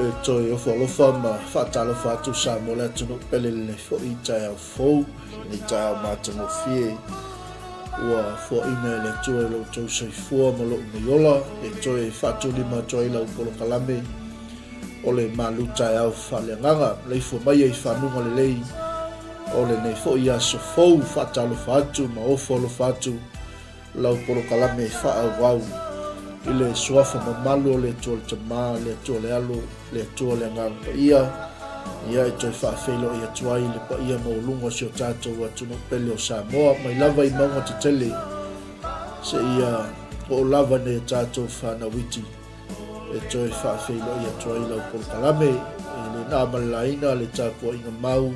E toe ofo alofa ma faatalofa atu Samoa le atunuu pele lenei foi taeao fou, lenei taeao matagofie ua foaina e le Atua i lo outou soifua ma lou nei ola e toe faatulima atu ai lau polokalame o le malu taeao faaleagaga. Maleifua mai ai fanuga lelei o lenei foi aso fou, faatalofa atu ma ofo alofa atu lau polokalame faaauau i le suafa mamalu o le Atua le Tama, le Atua le Alo, le Atua le Agaga Paia, ia e toe faafeiloai atu ai le paia maualuga o si o tatou atunuu pele o Samoa, mai lava i mauga tetele seia oo lava i nai o tatou fanau iti e toe faafeiloai atu ai lau polokalame. E le na ma le laina le tapuaiga mau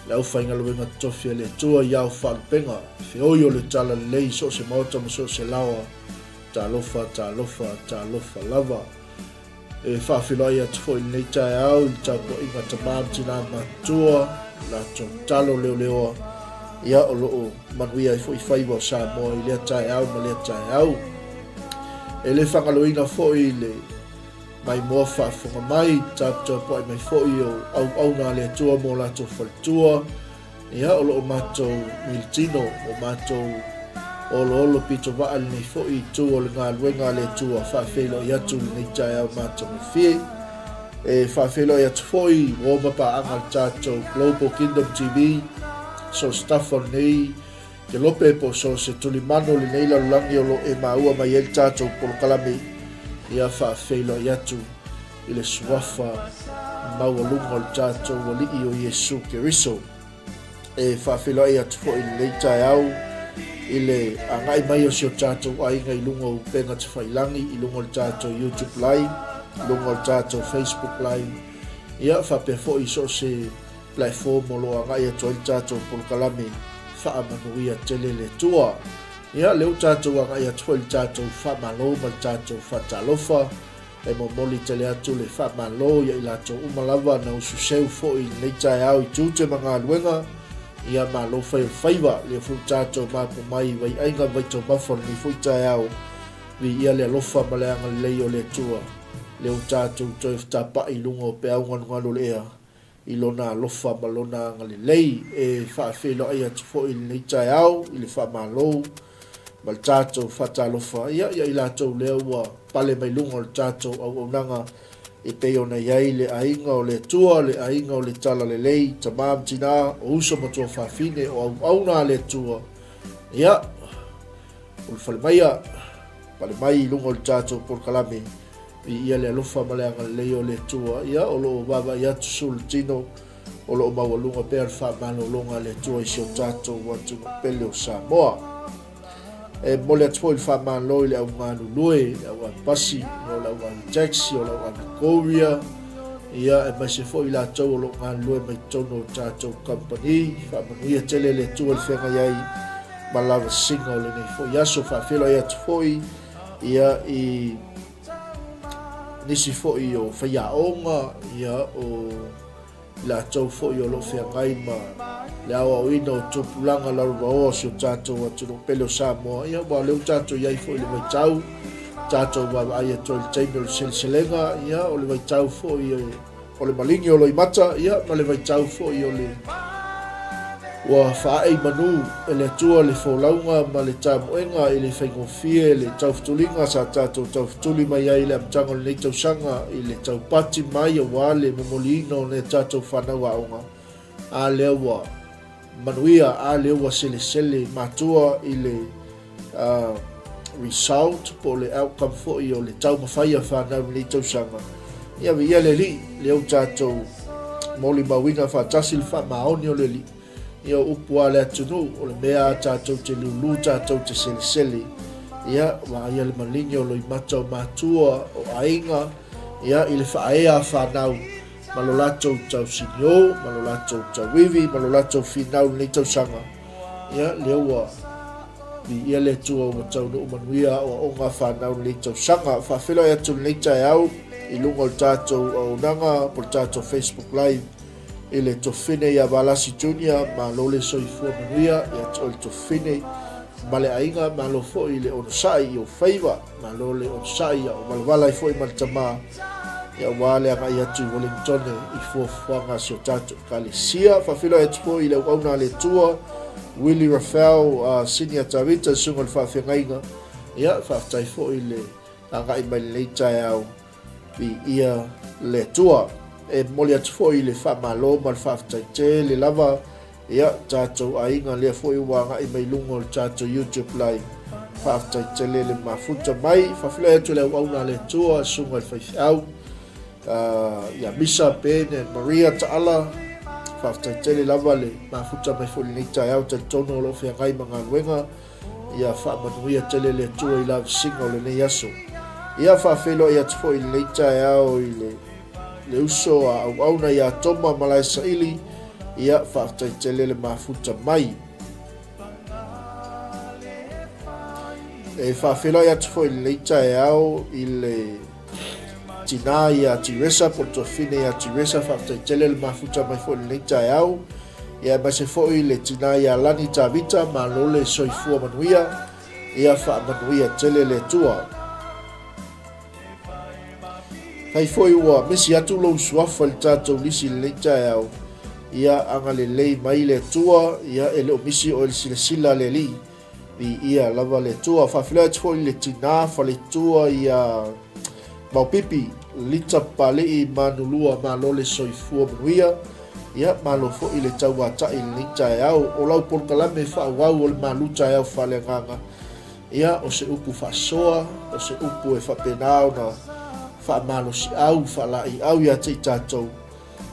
le aufaigaluega totofi a le Atua i ao faalupega, feoi o le talalelei i so o se maota ma so o se laoa, talofa, talofa, talofa lava. E faafeiloai atu foi i lenei taeao i le tapuaiga a tama ma tina matutua, latou talo leoleoa, ia o lo o manuia ai foi faiva o Samoa i lea taeao ma lea taeao. E le faagaloina foi le maimoa faafofoga mai, taputapuai mai foi o auauna a le Atua mo latou faletua, Ia, o lo o matou militino, o matou oloolo pitovaa lenei foi itu o le galuega a le Atua faafeiloai atu lenei taeao matagofie. E faafeiloai atu foi uo ma paaga a le tatou Global Kingdom TV, so se tafa o lenei kelope po o so se tulimanu o lenei lalolagi o lo o e maua mai ai le tatou polokalame, ia faafeiloai atu i le suafa maualuga o le tatou Alii o Iesu Keriso. E faafeiloai atu foi i lenei taeao i le agai mai o si o tatou aiga i luga o upega tafailagi, i luga o le tatou YouTube Live, i luga o le tatou Facebook Live, ia faapea foi i so o se platform o lo o agai atu ai le tatou polokalame Faamanuia Tele le Atua. Ia, lea ua tatou agai atu foi i le tatou faamalo ma le tatou faatalofa. E momoli tele atu le faamalo ia i latou uma lava na ususeu foi i lenei taeao i tiute ma galuega, ia malo fai o le faiva, lea foi ua tatou mapu mai i vaiaiga ma vaitaumafa o lenei foi taeao, viia le alofa ma le agalelei o le Atua, lea ua tatou toe fetapa'i i luga o peau galugalu o le ea, i Lona alofa ma Lona agalelei. E faafeiloai atu foi i lenei taeao i le faamalo. ma le tatou faatalofa ia ia i latou lea ua pale mai luga o le tatou auaunaga e pei ona i ai le aiga o le Atua, le aiga o le Talalelei, tama ma tina, o uso ma tuafafine, o auauna a le Atua. Ia, ulufale maia, pale mai i luga o le tatou polokalame, viia le alofa ma le agalelei o le Atua. Ia, o lo o vaavaai atu sulu tino, O lo o maualuga pea le faamalologa a le Atua i si o tatou atunuu pele o Samoa. E momoli atu foi le faamalo i le au galulue, le au ave pasi, o le au ave taxi, o le au ave courier, ia aemaise foi i latou o lo o galulue mai totonu o tatou kamupani. Faamanuia tele le Atua i le feagai ai ma lavasiga o lenei foi aso. Faafeiloai atu foi ia i nisi foi o faiaoga, ia o i latou foi o lo o feagai ma le aoaoina o tupulaga lalovaoa o si o tatou atunuu pele o Samoa. Ia, aua o lea ua tatou i ai foi i le vaitau, tatou vaavaai atu ai i le taimi o le seleselega, ia, o le vaitau foi o le maligi o loimata, ia, ma le vaitau foi o le ua faaee i manu e le Atua le folauga ma le tamoega i le faigofie le taufutuliga sa tatou taufetuli mai ai i le amataga o lenei tausaga i le taupati mai aua le momoliina o nai a tatou fanau aoga, a lea ua manuia, a lea ua selesele matua i le result po o le outcome foi o le taumafai a fanau i lenei tausaga. Ia viia le Alii, lea ua tatou molimauina faatasi le faamaoni o le Alii. Ia o upu a le atunuu, o le mea a tatou te lulu, tatou te selesele. Ia, vaaia le maligi o loimata o matua, o aiga, ia, i le faaea a fanau, ma lo latou tausinio, ma lo latou tauivi, ma lo latou finau i lenei tausaga. Ia, lea ua viia le Atua ua taunuu manuia aoaoga a fanau i lenei tausaga. Faafeiloai atu i lenei taeao i luga o le tatou auaunaga po o le tatou Facebook Live i le Tofine ia Valasi Junior, malo le soifua manuia ia te oe le Tofine ma le aiga, malo foi i le onosai i ou faiva, malo le onosai ia o valavala ai foi ma le tama, ia aua le agai atu i Wellingtone i fuafuaga a si o tatou Ekalesia. Faafeiloai atu foi i le auauna a le Atua, Willie Raphael, Senior Tavita, le susuga i le faafeagaiga, ia faafetai foi i le agai mai lenei taeao. Viia le Atua. E momoli atu foi le faamalo ma le faafetai tele lava ia tatou aiga lea foi ua agai mai luga o le tatou YouTube live. Faafetai tele le mafuta mai. Faafeiloai atu le auauna a le Atua, susuga i le faifeau, ia Misa, Ben and Maria Taala. Faafetai tele lava le mafuta mai foi lenei taeao, talitonu o lo o feagai ma galuega. Ia faamanuia tele le Atua i lavasiga o lenei aso. Ia faafeiloai atu foi i lenei taeao i le, le uso a auauna ia Toma Malaesaili. Ia faafetai tele le mafuta mai. E faafeiloai atu foi i lenei taeao i le tinā ia Tiresa, po o le tuafafine ia Tiresa, faafetai tele le mafuta mai foi i lenei taeao. Ia aemaise foi le tinā ia Lani Tavita, malo le soifua manuia, ia faamanuia tele le Atua. Fai foi ua misi atu lou suafa i le tatou lisi i lenei taeao, ia agalelei mai le Atua, ia e le o misi oe i le silasila a le Alii. Viia lava le Atua. Faafeiloai atu foi i le tina faletua ia Maupipi, Lita Papalii Manulua, malo le soifua manuia. Ia, malo foi le tauatai i lenei taeao. O lau polokalame faaauau o le malu taeao faaleagaga. Ia, o se upu faasoa, o se upu e faapena ona faamalosiau, faalaeiau ia te i tatou.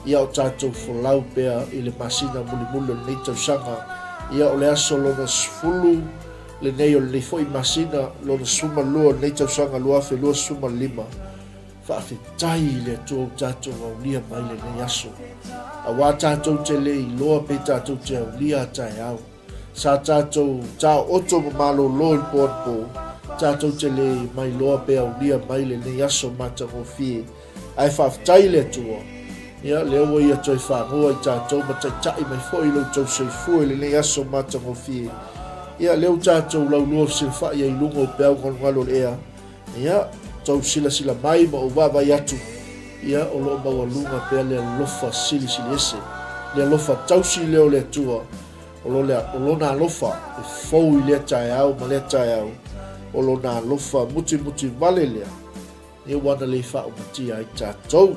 Ia o tatou folau pea i le masina mulimuli o lenei tausaga. Ia o le aso lona 10 lenei o lenei foi masina, lona 12 o lenei tausaga 2025. Faafetai i le Atua ua tatou aulia mai lenei aso. Aua tatou te le iloa pe tatou te aulia a taeao. Sa tatou taooto ma malolo i le po anapo, tatou te le mailoa pe aulia mai lenei aso matagofie. Ae faafetai i le Atua, ia, lea ua Ia toe fagoa i tatou ma taitai mai foi i lo outou soifua i lenei aso matagofie. Ia, lea ua tatou laulua fesilafai ai i luga o peau galugalu o le ea. Ia, tou silasila mai ma ou vaavaai atu, ia, o lo o maualuga pea le alofa silisili ese, le alofa tausi lea o le Atua. O Lona alofa e fou i lea taeao ma lea taeao, o Lona alofa mutimuti vale lea, ia ua na le faaumatia ai tatou.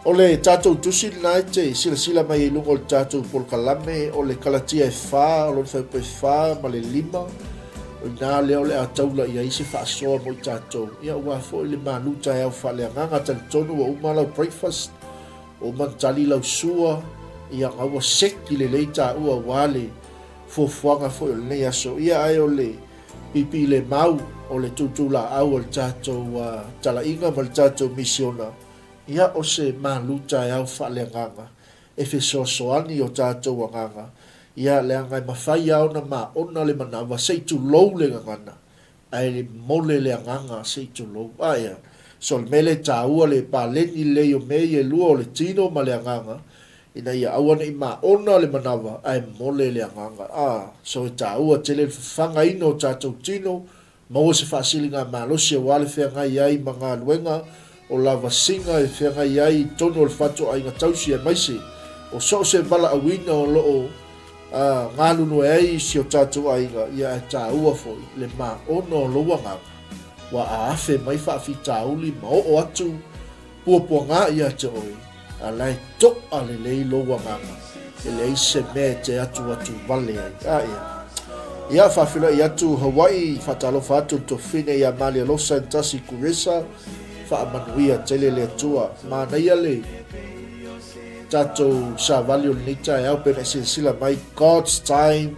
O le tatou tusi lena e te silasila mai ai i luga o le tatou polokalame, o le Kalatia e fa, o lona fuaiupu e fa ma le lima, o i ina lea o le a taula i ai se faasoa mo i tatou. Ia aua foi le malu taeao faaleagaga, talitonu ua uma lau breakfast, ua uma ona tali lau sua, ia na ua seki lelei taua aua le fuafuaga foi o lenei aso. Ia ae o le piipii le mau o le tūtūlaau o le tatou talaiga ma le tatou misiona, ia o se malu taeao faaleagaga e fesoasoani i o tatou agaga, ia leaga e mafai lava ona maona le manava se i tulou le gagana, ae mole le agaga se i tulou. A ea? So o le mea lea e taua le paleni lelei o mea ia e lua o le tino ma le agaga, ina ia aua ne i maona le manava ae mole le agaga. A, so e taua tele le fafagaina o tatou tino, maua se faasiligamalosi aua le feagai ai ma galuega o lavasiga e feagai ai i totonu o le fatuaiga tausi aemaise o so o se valaauina o lo o galulue ai i si o tatou aiga, ia ae taua foi le maona o lou agaga, ua aafe mai faafitauli ma oo atu puapuaga ia te oe, a la e toa lelei lou agaga, e leai se mea e te atuatu vale ai. A ia. Ia, faafeiloai atu Hawaii, faatalofa atu le tofine ia Malialosa Ntasi Kuresa, faamanuia tele le Atua. Manaia le tatou savali o lenei taeao pe na e silasila mai, God's time,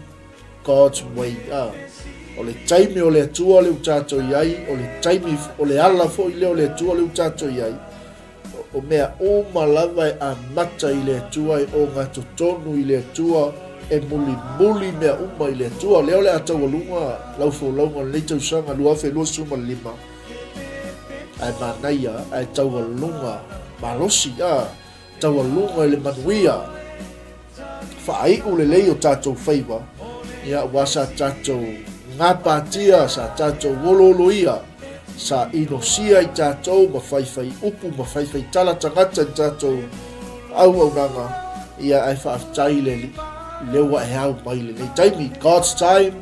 God's way. A, o le taimi o le Atua lea ua tatou i ai, o le taimi, o le ala foi lea o le Atua lea ua tatou i ai. O mea uma lava e amata i le Atua, e ogatotonu i le Atua, e mulimuli mea uma i le Atua. Lea o le a taualuga lau folauga o lenei tausaga 2025, ae manaia, ae taualuga malosi, a, taualuga i le manuia. Faaiu lelei o tatou faiva, ia aua sa tatou gapatia, sa tatou olooloia, sa inosia i tatou ma faifai upu ma faifai tala tagata i tatou auaunaga, ia ae faafetai i le Alii, lea ua e au mai i lenei taimi. God's time,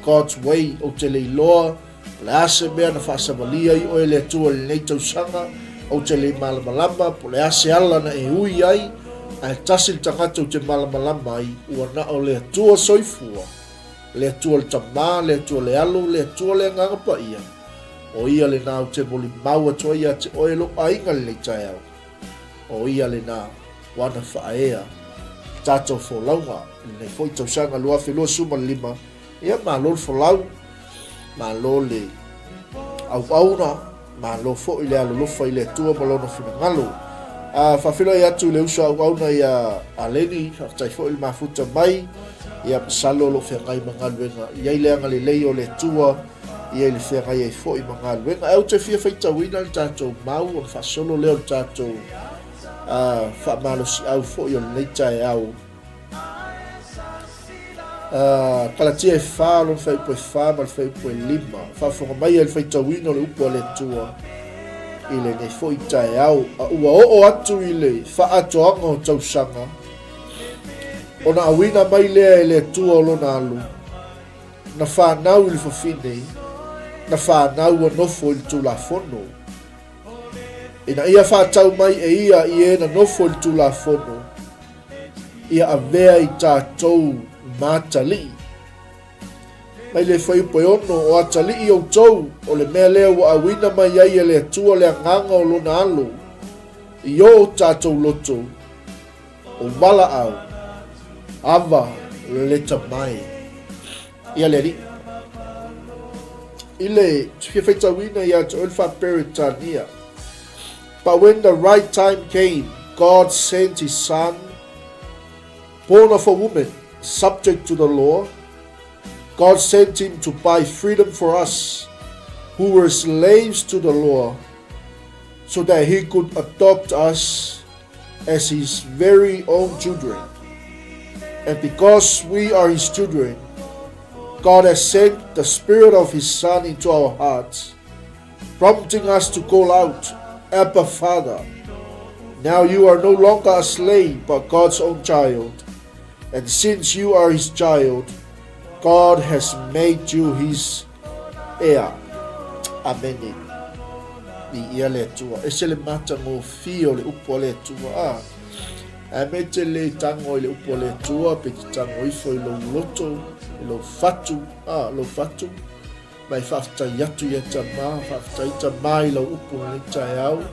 God's way, ou te le iloa O le a se mea na faasavalia ai oe e le Atua i lenei tausaga, ou te le i malamalama, po o le a se ala na e ui ai, ae tasi le tagata ou te malamalama ai, ua na o le Atua soifua, le Atua le Tama, le Atua le Alo, le Atua le Agaga Paia, o Ia lena ou te molimau atu ai ia te oe lou aiga i lenei taeao. O Ia lena ua ana faaea le tatou folauga i lenei foi tausaga 2025. Ia, malo le folau, malo le auauna, malo foi le alolofa i le Atua ma Lona finagalo. A faafeiloai atu i le uso auauna ia Aleni, faafetai foi le mafuta mai, ia masalo o lo o feagai ma galuega. I ai le agalelei o le Atua, ia i le feagai ai foi ma galuega. Ae ou te fia faitauina le tatou mau ona faasolo lea o le tatou faamalosiau foi o lenei taeao. Kalatia e fa, lona fuaiupu e fa ma le fuaiupu e lima. Faafofoga mai ai le faitauina o le upu a le Atua i lenei foi taeao, a ua oo atu i le faaatoaga o tausaga, ona auina mai lea e le Atua o lona alo, na fanau i le fafine, na fanau ua nofo i le Tulafono, ina ia faatau mai e ia i e na nofo i le Tulafono, ia avea i tatou ma atalii. Mai le fuaiupu e ono, o atalii outou, o le mea lea ua auina mai ai e le Atua le agaga o lona alo i o tatou loto, o valaau, ava leta mai. Ia le Alii. I le fia faitauina ia te oe le Faa-Peretania. But when the right time came, God sent his son, born of a woman, subject to the law. God sent him to buy freedom for us who were slaves to the law, so that he could adopt us as his very own children. And because we are his children, God has sent the Spirit of his Son into our hearts, prompting us to call out, Abba, Father. Now you are no longer a slave, but God's own child. And since you are his child, God has made you his heir. Amene. Viia le Atua. Ese le matagofie o le upu a le Atua. A. Ae me te le tango i le upu a le Atua, pe te tango ifo i lou loto, i lou fatu, a, lou fatu, ma e faafetai atu ia Tama, faafetai Tama i lau upu lenei taeao,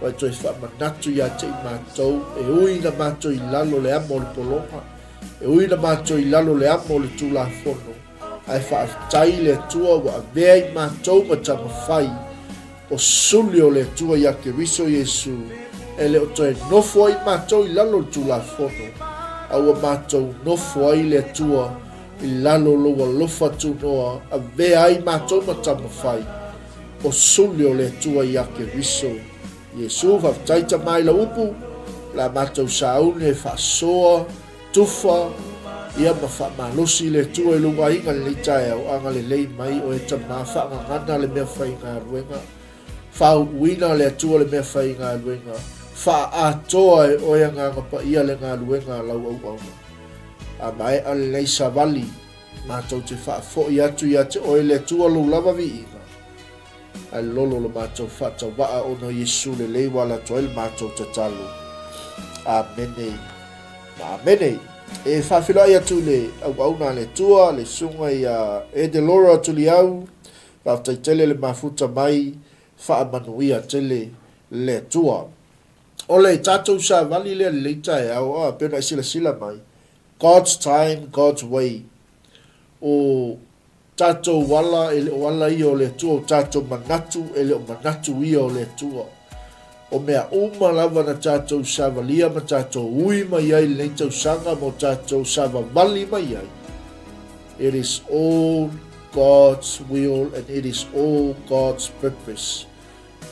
ua e toe faamanatu ia te i matou, e ui na matou i lalo le amo o le pologa, e ui na matou i lalo le amo o le Tulafono, ae faafetai le Atua ua avea i matou ma tamafai o suli o le Atua ia Keriso Iesu, e le o toe nofo ai matou i lalo o le Tulafono, a ua matou nofo ai le Atua I lalo o lou alofa tunoa, avea ai matou ma tamafai, o suli o le Atua ia Keriso Iesu. Faafetai Tama i lau upu, o le a matou sauni e faasoa, tufa, ia ma faamalosi le Atua i lou aiga i lenei taeao. Agalelei mai oe Tama, faagagana le mea faigaluega, faauuina le Atua le mea faigaluega, faaatoa e oe Agaga Paia le galuega a lau auauna. A maea lenei savali, matou te faafoi atu ia te oe le Atua lou lava viiga, ae lolo lo matou faatauvaa ona o Iesu lelei ua ala atu ai le matou tatalo. Amene ma amene. E faafeiloai atu i le auauna a le Atua, le susuga ia Edelora Tuliau, faafetai tele le mafuta mai, faamanuia tele le Atua. O le tatou savali lea lelei taeao, a, pei ona e silasila mai, God's time, God's way. O tatou ala e le o ala ia o le Atua, o tatou manatu e le o manatu ia o le Atua. O mea uma lava na tatou savalia ma tatou ui mai ai i lenei tausaga ma o tatou savavali mai ai, it is all God's will and it is all God's purpose.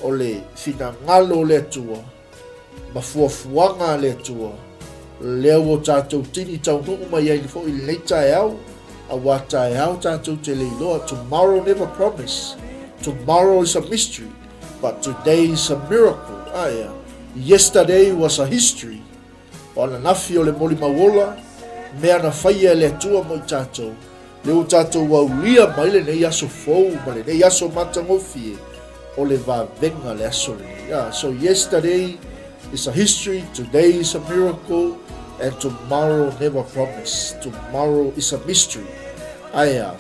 O le finagalo o le Atua ma fuafuaga a le Atua, lea ua tatou tini taunuu mai ai foi i lenei taeao, aua taeao tatou te le iloa, tomorrow never promise, tomorrow is a mystery, but today is a miracle. Aea, yesterday was a history. O ananafi o le molimau ola, mea na faia e le Atua mo i tatou, lea ua tatou aulia mai lenei aso fou ma lenei aso matagofie, o le vavega le aso lenei. Ah, so yesterday is a history, today is a miracle, and tomorrow never promise. Tomorrow is a mystery. Aea,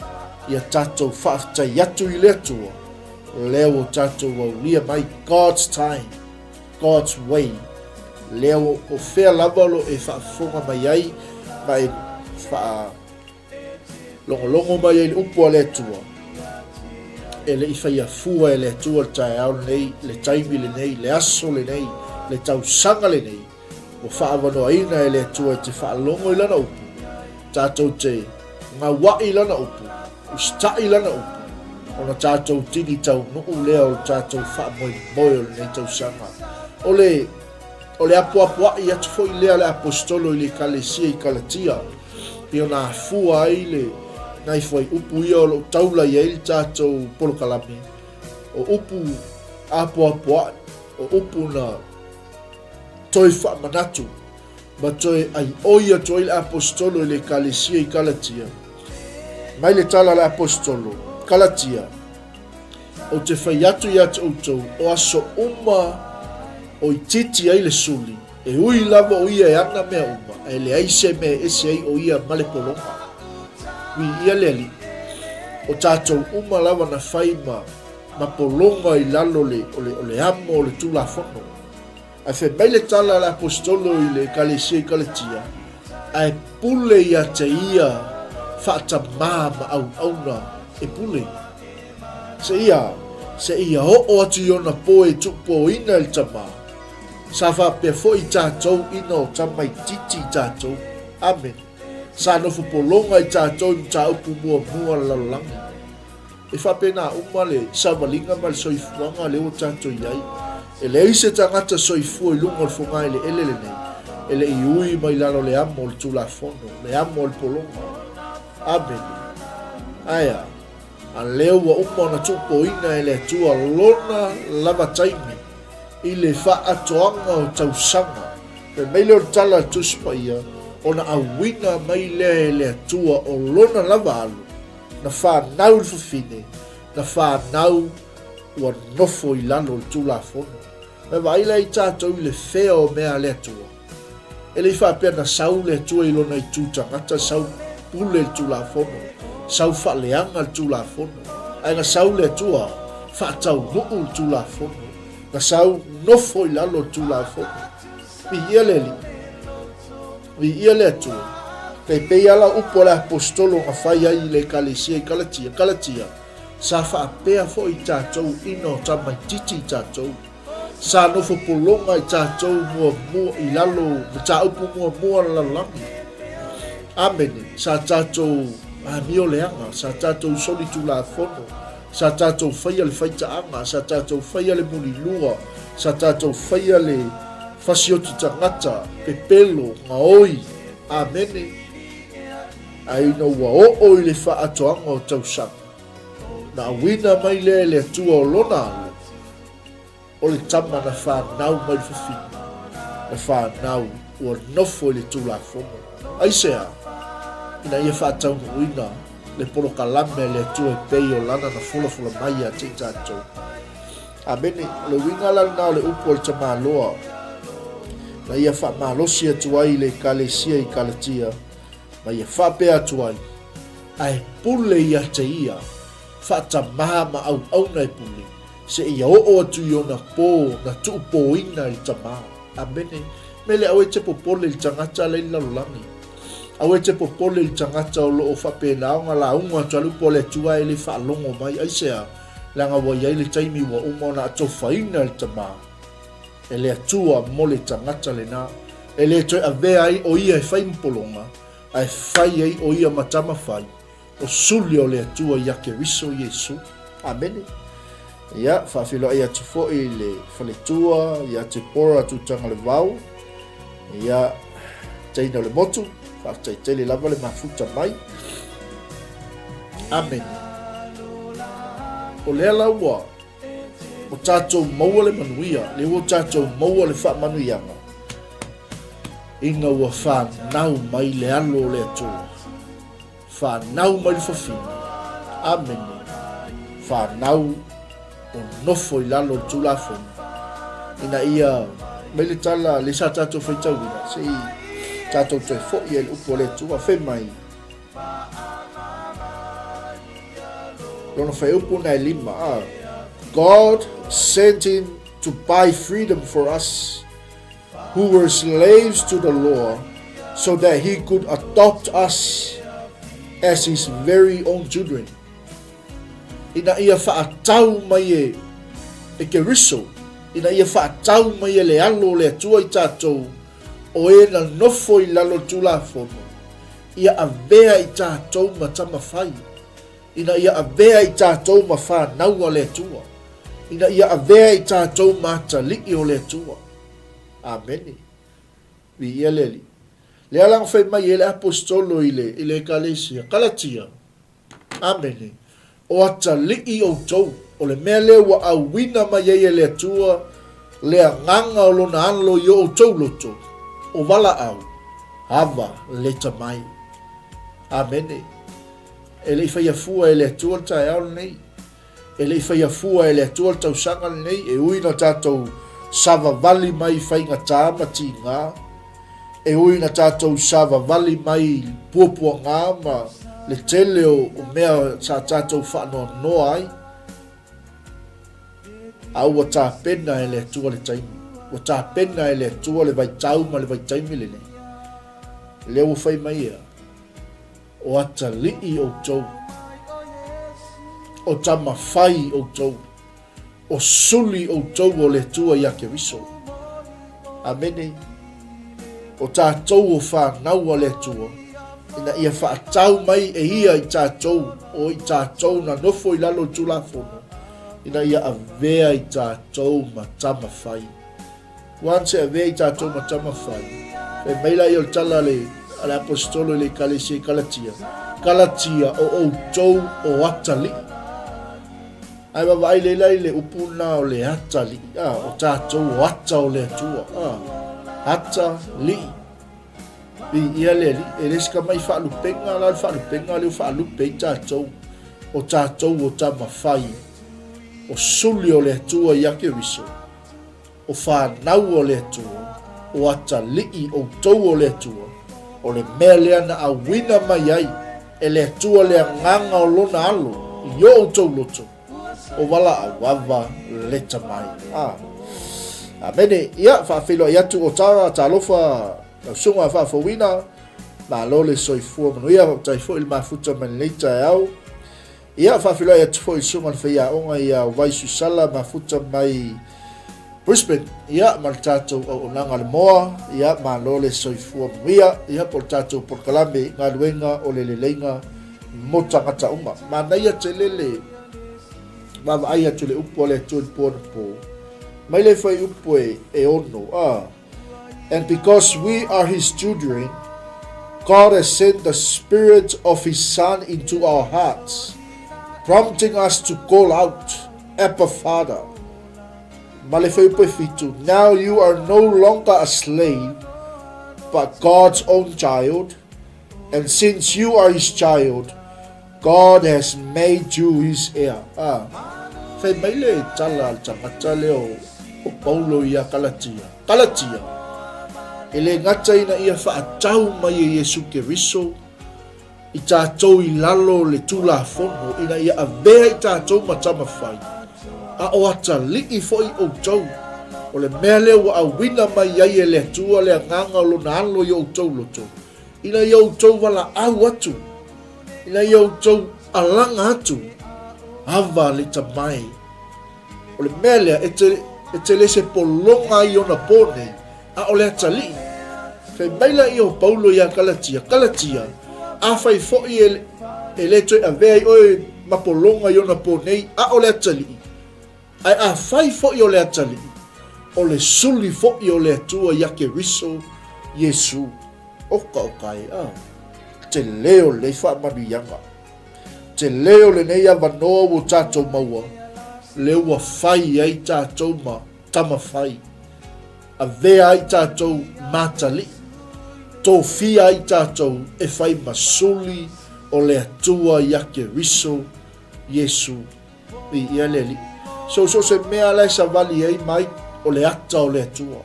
ia tatou faafetai atu i le Atua, lea ua tatou aulia mai God's time. God's way, lea ua po fea lava o lo e faafofoga mai ai ma e faalogologo mai ai le upu a le Atua. E le i faia fua e le Atua le taeao lenei, le taimi lenei, le aso lenei, le tausaga lenei, Ua faaavanoaina e le Atua e te faalogo i Lana upu, tatou te gauaʻi i Lana upu, usitaʻi i Lana upu, ona tatou tini taunuu lea o le tatou faamoemoe o lenei tausaga. O le, o le apoapoaʻi atu foi lea a le Aposetolo i le Ekalesia i Kalatia, pei ona afua ai le nai fuaiupu ia o lo o taula i ai le tatou polokalame, o upu apoapoaʻi, o upu na toe faamanatu ma toe aioi atu ai le Aposetolo i le Ekalesia i Kalatia. Mai le tala a le Aposetolo, Kalatia, Ou te fai atu ia te outou, o aso uma o itiiti ai le suli, e ui lava o ia e ana mea uma, ae leai se mea e ese ai o ia ma le pologa. Viia le Alii. O tatou uma lava na fai ma, ma pologa i lalo le, o le, o le amo o le Tulafono. Ae fai mai le tala a le Aposetolo i le Ekalesia i Kalatia, Ae pule ia te ia faatamā ma auauna e pule. Seia, seia oo atu i ona po e tuupōina e le Tamā. Sa faapea foi i tatou ina o tamaititi i tatou. Amene. Sa nofo pologa i tatou i mataupu muamua a le lalolagi. E faapena uma le savaliga ma le soifuaga lea ua tatou i ai. E leai se tagata soifua i luga o le fogaeleele lenei e le i ui mai lalo le amo o le Tulafono, le amo o le pologa. Amene. Aea, a lea ua uma ona tuupoina e le Atua lona lava taimi i le faaatoaga o tausaga. Fai mai lea o le tala a le Tusi Paia, Ona auina mai lea e le Atua o Lona lava Alo, na fanau i le fafine, na fanau ua nofo i lalo o le Tulafono. Ma e vaai la i tatou i le fea o mea a le Atua. E le i faapea na sau le Atua i lona itu tagata, sau pule le Tulafono, sau faaleaga le Tulafono, ae na sau le Atua faataunuu le Tulafono, na sau nofo i lalo o le Tulafono. Viia le Alii. Viia le Atua. E pei lava la upu a le Aposetolo na fai ai i le Ekalesia i Kalatia, Kalatia, sa faapea foi i tatou ina o tamaititi i tatou. Sa nofo pologa i tatou muamua i lalo mataupu muamua o le lalolagi. Amene. Sa tatou amio leaga, sa tatou solitulafono, sa tatou faia le faitaaga, sa tatou faia le mulilua, sa tatou faia le fasioti tagata, pepelo, gaoi. Amene. Ae ina ua oo i le faaatoaga o tausaga, na auina mai lea e le Atua o Lona Alo, o le tama na fanau mai le fafine, na fanau ua nofo i le Tulafono. Aisea? Ina ia faataunuuina le polokalame a le Atua e pei o Lana na folafola mai ia te i tatou. Amene. O le uiga la lena o le upu a le tamaloa, na ia faamalosi atu ai i le Ekalesia i Kalatia, ma ia faapea atu ai, Ae pule ia te ia, faatamā ma auauna e pule, seia oo atu i ona pō na tuupōina e le Tamā. Amene. Mele, aua e te popole i le tagata la i le lalolagi. Aua e te popole i le tagata o lo o faapena ona lauga atu a le upu a le Atua ae le faalogo mai. Aisea? Leaga ua i ai le taimi ua uma ona atofaina e le Tamā, e le Atua mo le tagata lena, e le toe avea ai o ia e fai ma pologa, ae fai ai o ia ma tama fai, o suli o le Atua ia Keriso Iesu. Amene. Ia, faafeiloai atu foi i le faletua ia Tepora Tutangalevao, ia teina o le motu, faafetai tele lava le mafuta mai. Amene. O lea la ua o tatou maua le manuia, lea ua tatou maua le faamanuiaga, ina ua fanau mai le alo o le Atua. Fanau mai le fafine. Amene. Fanau o nofo i lalo o le Tulafono, ina ia mai le tala le sa tatou faitauina, se i tatou toe foi ai le upu a le Atua, fai mai, lona fuaiupu na e lima, a, God sent him to buy freedom for us, who were slaves to the law, so that he could adopt us as his very own children. Ina ia faatau mai e, e Keriso, ina ia faatau mai e le alo o le Atua i tatou, o e na nofo i lalo Tulafono, ia avea i tatou ma tama fai. Ina ia avea i tatou ma fanau a le Atua, ina ia avea i tatou ma atalii o le Atua. Amene. Viia le Alii. Lea la na fai mai ai le Aposetolo i le, i le Ekalesia, Kalatia, Amene, o atalii outou, o le mea lea ua auina mai ai e le Atua le agaga o Lona Alo i o outou loto, o valaau, ava leta mai. Amene. E le i faia fua e le Atua le taeao lenei. E le i faia fua e le Atua le tausaga lenei, e ui na tatou savavali mai i faigata ma tigā, e ui na tatou savavali mai i puapuagā ma le tele o mea sa tatou faanoanoa ai, a ua tapena e le Atua le taimi. Ua tapena e le Atua le vaitau ma le vaitaimi lenei. Lea ua fai mai ea. O atalii outou, o tama fai outou, o suli outou o le Atua ia Keriso. Amene. O tatou o fanau a le Atua, ina ia faatau mai e ia i tatou, o i tatou na nofo i lalo o le Tulafono, ina ia avea i tatou ma tama fai. Once e avea i tatou ma tama fai, fai mai laia o le tala a le, a le Aposetolo i le Ekalesia i Kalatia, Kalatia o outou o atalii. Ae vaavaai lelei la i le upu lena o le atalii, a, o tatou o ata o le Atua, a, atalii. Viia le Alii. E le se tamai faalupega la le faalupega lea ua faalupe ai tatou, o tatou o tama fai, o suli o le Atua ia Keriso, o fanau o le Atua, o atalii outou o le Atua, o le mea lea na auina mai ai e le Atua le agaga o Lona Alo i o outou loto, o valaau ava leta mai. A. Amene. Ia, faafeiloai atu o Tara, talofa lau susuga faafouina, malo le soifua manuia, faafetai foi le mafuta mai lenei taeao. Ia, faafeiloai atu foi i le susuga i le faiaoga ia Vai Susala, mafuta mai Brisbane, ia, ma le tatou auaunaga a le Moa, ia, malo le soifua manuia, ia, po o le tatou polokalame galuega o le leleiga mo tagata uma. Manaia tele le vaavaai atu i le upu a le Atua i le po anapo, mai le fuaiupu e, e ono, a, And because we are his children, God has sent the spirit of his son into our hearts, prompting us to call out, Abba Father. Ma le fuaiupu e fitu, Now you are no longer a slave, but God's own child, and since you are his child, God has made you his heir. A, fai mai le tala a le tagata lea o, o Paulo ia Kalatia. Kalatia, e le gata ina ia faatau mai e Iesu Keriso i tatou i lalo o le Tulafono ina ia avea i tatou ma tama fai, a o atalii foi outou. O le mea lea ua auina mai ai e le Atua le agaga o Lona Alo i outou loto, ina ia outou valaau atu, ina ia outou alaga atu, ava le tamae. O le mea lea, e te, e te le se pologa ai i ona pō nei, a o le atalii. Fai mai laia o Paulo iā Kalatia, Kalatia, afai foi e, e le toe avea ai oe ma pologa i ona pō nei, a o le atalii, ae afai foi o le atalii, o le suli foi o le Atua iā Keriso Iesu. Oka oka e, a. Tele o lenei faamanuiaga. Tele o lenei avanoa ua tatou maua, lea ua fai ai tatou ma tama fai. Avea ai tatou ma atalii, tofia ai tatou e fai ma suli o le Atua ia Keriso Iesu. Viia le Alii. So, so se mea la e savali ai mai, o le ata o le Atua,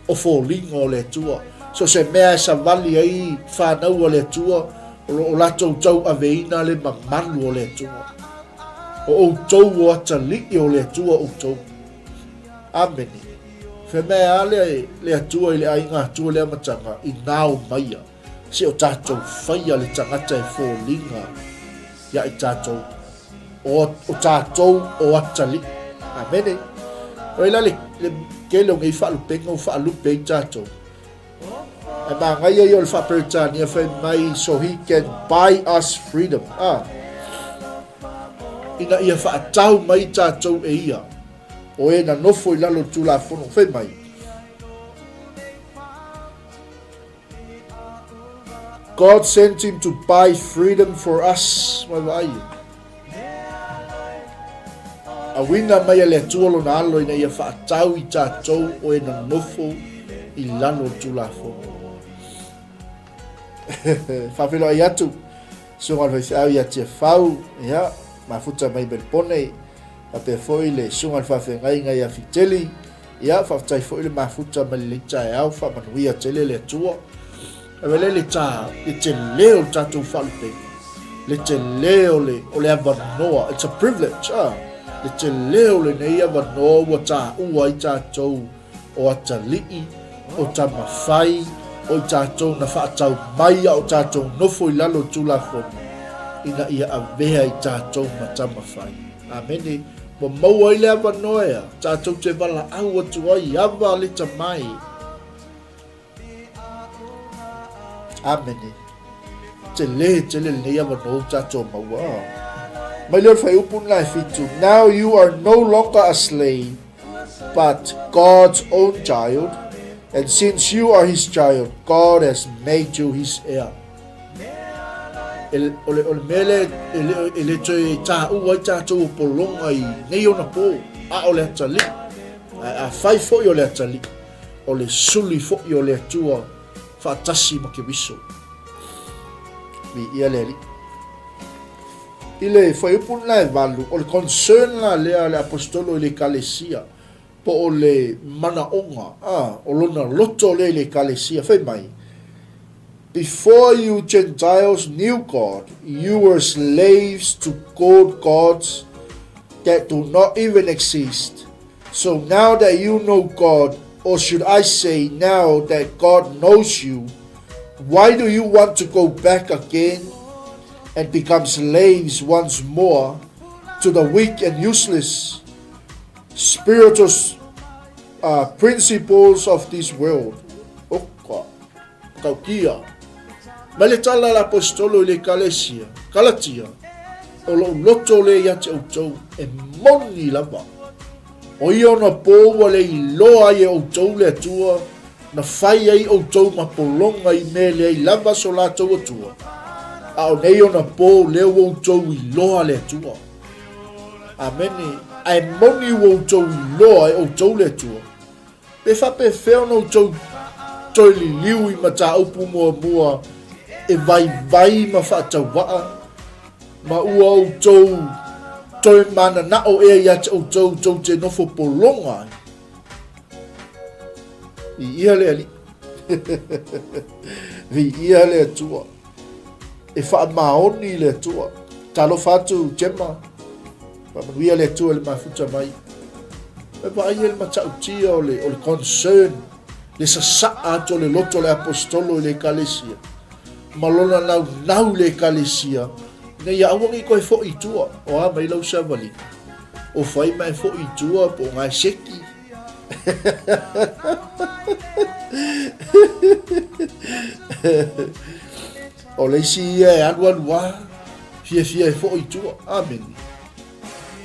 o foliga o le Atua. So se mea e savali ai fanau a le Atua, o lo o latou tauaveina le mamalu o le Atua. O outou o atalii o le Atua outou. Amene. Fai mai a le, le Atua i le aiga Atua le amataga, i nao maia, se o tatou faia le tagata e foliga ia i tatou, o, o tatou o atalii. Amene. Oi la le, le tele o nei faalupeina ua faalupe ai tatou. Ae manaia ia o le faa-Peretania fai mai so he can buy us freedom. Ah. Ina ia faatau mai tatou e ia. O e na nofo i lalo o le Tulafono, fai mai. God sent him to buy freedom for us. Mai vaai. Auina mai e le Atua lona alo ina ia faatau i tatou o e nonofo i lalo o le Tulafono. Faafeiloai atu, susuga i le faifeau ia Tiafau, ia, mafuta mai Melpone, Faapea foi le Susuga i le Faafeagaiga ia Fiteli. Ia, faafetai foi le mafuta mai lenei taeao, faamanuia tele le Atua. Ae le ta, le tele o le tatou faalupega, le tele o le, o le avanoa, it's a privilege, ah, le tele o lenei avanoa ua taua ai tatou o atalii, o tamafai, o i tatou na faatau mai a o tatou nofo i lalo o Tulafono, ina ia avea i tatou ma tamafai. Amene. Ua maua ai le avanoa ea, tatou te valaau atu ai, ava le tamai. Amene. Tele, tele lenei avanoa ua tatou maua. Mai lea o le fuaiupu lena e fitu. Now you are no longer a slave, but God's own child, and since you are his child, God has made you his heir. E, o le, o le mea lea e le, e le toe tāua ai tātou o pologa i nei ona pō, a o le atalii. Ae afai foi o le atalii, o le suli foi o le Atua. faatasi ma Keriso. Viia le Alii. I le fuaiupu lena e valu, o le concern la lea a le Aposetolo i le Ekalesia, po o le manaoga, a, o lona loto lea i le Ekalesia, fai mai, Before you Gentiles knew God, you were slaves to gold gods that do not even exist. So now that you know God, or should I say now that God knows you, why do you want to go back again and become slaves once more to the weak and useless spiritual uh, principles of this world? Oka, kaukia. Mai le tala la apostolo i le ekalesia, Kalatia, o lou loto le ia te outou, e moni lava. O ia ona pō ua le iloa ai e outou le Atua, na fai ai outou ma pologa i mea e leai lava so latou Atua, a o nei ona pō lea ua outou iloa le Atua. Amene. A e moni ua outou iloa e outou le Atua, pe faapefea ona outou toe liliu i mataupu muamua e vaivai ma faatauvaa, Ma ua outou toe mananao ea ia te outou tou te nofo pologa ai. Viia le Alii. Viia le Atua. E faamaoni le Atua. Talofa atu, Gemma. Faamanuia le Atua i le mafuta mai. E vaai e le matautia o le, o le concern, le sasaa atu o le loto o le apostolo i le ekalesia. Ma lona naunau i le Ekalesia, ina ia aua ne i toe foi i tua. O a mai lau savaliga? O fai ma e foi i tua po o ngae seki. O le isi ia e alualu a, fiafia e foi i tua. Amene.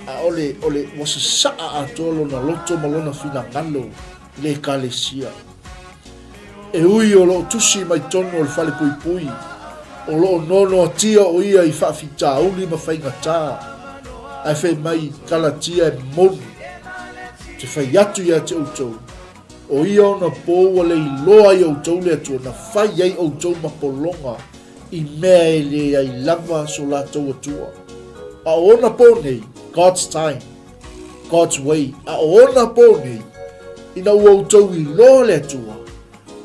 A o le, o le, ua sasaa atoa lona loto ma lona finagalo i le Ekalesia. E ui o lo o tusi mai tonu o le falepuipui, o lo o noanoatia o ia i faafitauli ma faigatā, ae fai mai Kalatia e moni, te fai atu ia te outou, o ia ona pō ua le iloa ai outou le Atua, na fai ai outou ma pologa i mea e leai lava so latou Atua. A o ona pō nei, God's time. God's way, a o ona pō nei, ina ua outou iloa le Atua,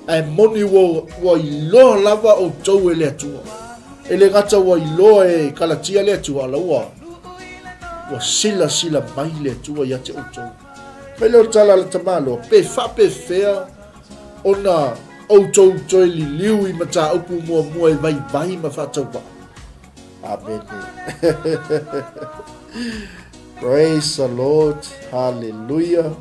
ae moni ua, ua iloa lava outou e le Atua. E le gata ua iloa e Kalatia le Atua, ala ua, ua silasila mai le Atua ia te outou. Mai lea o le tala a le tamaloa, pe faapefea ona outou toe liliu i mataupu muamua e vaivai ma faatauvaa. Amene. Praise the Lord. Hallelujah.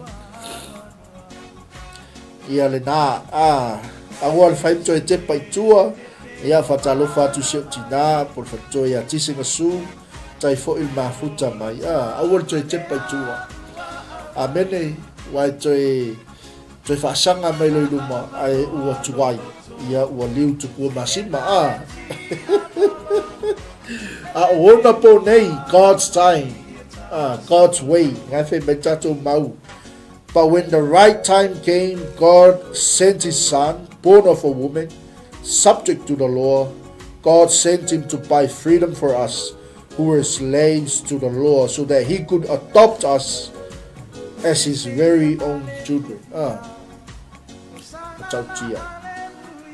Ia lena. Ah, aua le fai toe tepa i tua. Ia whatalofa atu si o tina, po le whatoe ia tisinga su, tai fo il mafuta mai. Ah, aua le toe tepa i tua. Amene, wai toe Toe faasaga mai loa i luma, ae ua tuai, ia ua liu tupua masima, a. A o ona pō nei, God's time, uh, God's way, ngai whai mai tātou mau. But when the right time came, God sent his son, born of a woman, subject to the law. God sent him to buy freedom for us who were slaves to the law so that he could adopt us as his very own children. Ah. Matautia.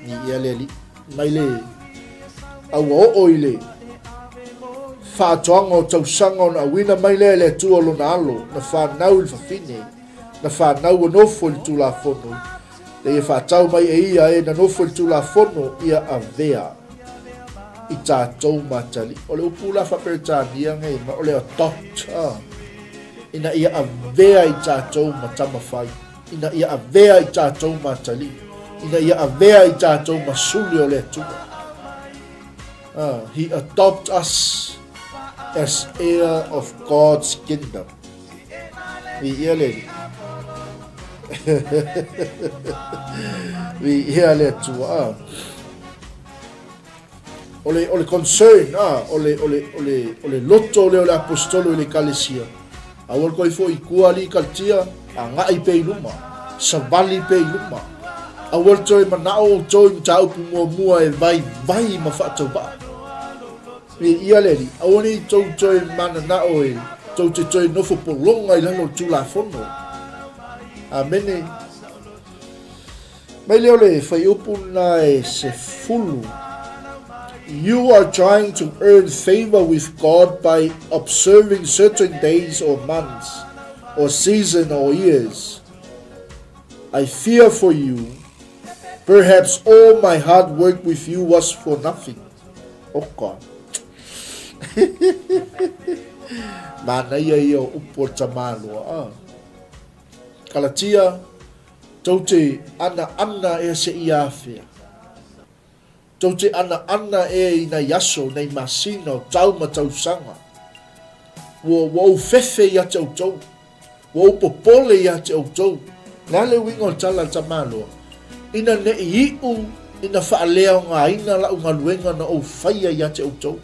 Ni ia le ali. Mai le a ua oo i le faatoaga o tausaga ona auina mai lea e le Atua lona alo, na fanau i le fafine, na fanau ua nofo i le Tulafono, ina ia faatau mai e ia e na nofo i le Tulafono ia avea i tatou matali. O le upu la faa-Peretania nei, o le adopt, ah, ina ia avea i tatou ma tama fai, ina ia avea i tatou ma atalii, ina ia avea i tatou ma suli o le Atua. Ah, he adopt us as heir of God's kingdom. Viia le Alii. Viia le Atua. Ah. O le, o le concern, ah, o le, o le, o le, o le loto lea o le apostolo i le ekalesia. Aua le koe foi i kua alii Kalitia, agai pea i luma, savali pea i luma. Aua le toe manao outou i mataupu muamua e vaivai ma faatauvaa. Viia le Alii, aua ne i tou toe mananao e tou te toe nofo pologa i lalo o le Tulafono. Amene. Mai lea o le fuaiupu lena e 10. You are trying to earn favor with God by observing certain days or months or season or years. I fear for you. Perhaps all my hard work with you was for nothing. Oka. Manaia ia o upu o le tamaloa. Ah. Kalatia, tou te anaana ea seia afea. Tou te anaana ea i nai aso, nai masina o tau ma tausaga. Ua, ua ou fefe ia te outou. Ua ou popole ia te outou. O le a le uiga o le tala a le tamaloa? Ina ne i iʻu ina faaleaogaina laʻu galuega na ou faia ia te outou.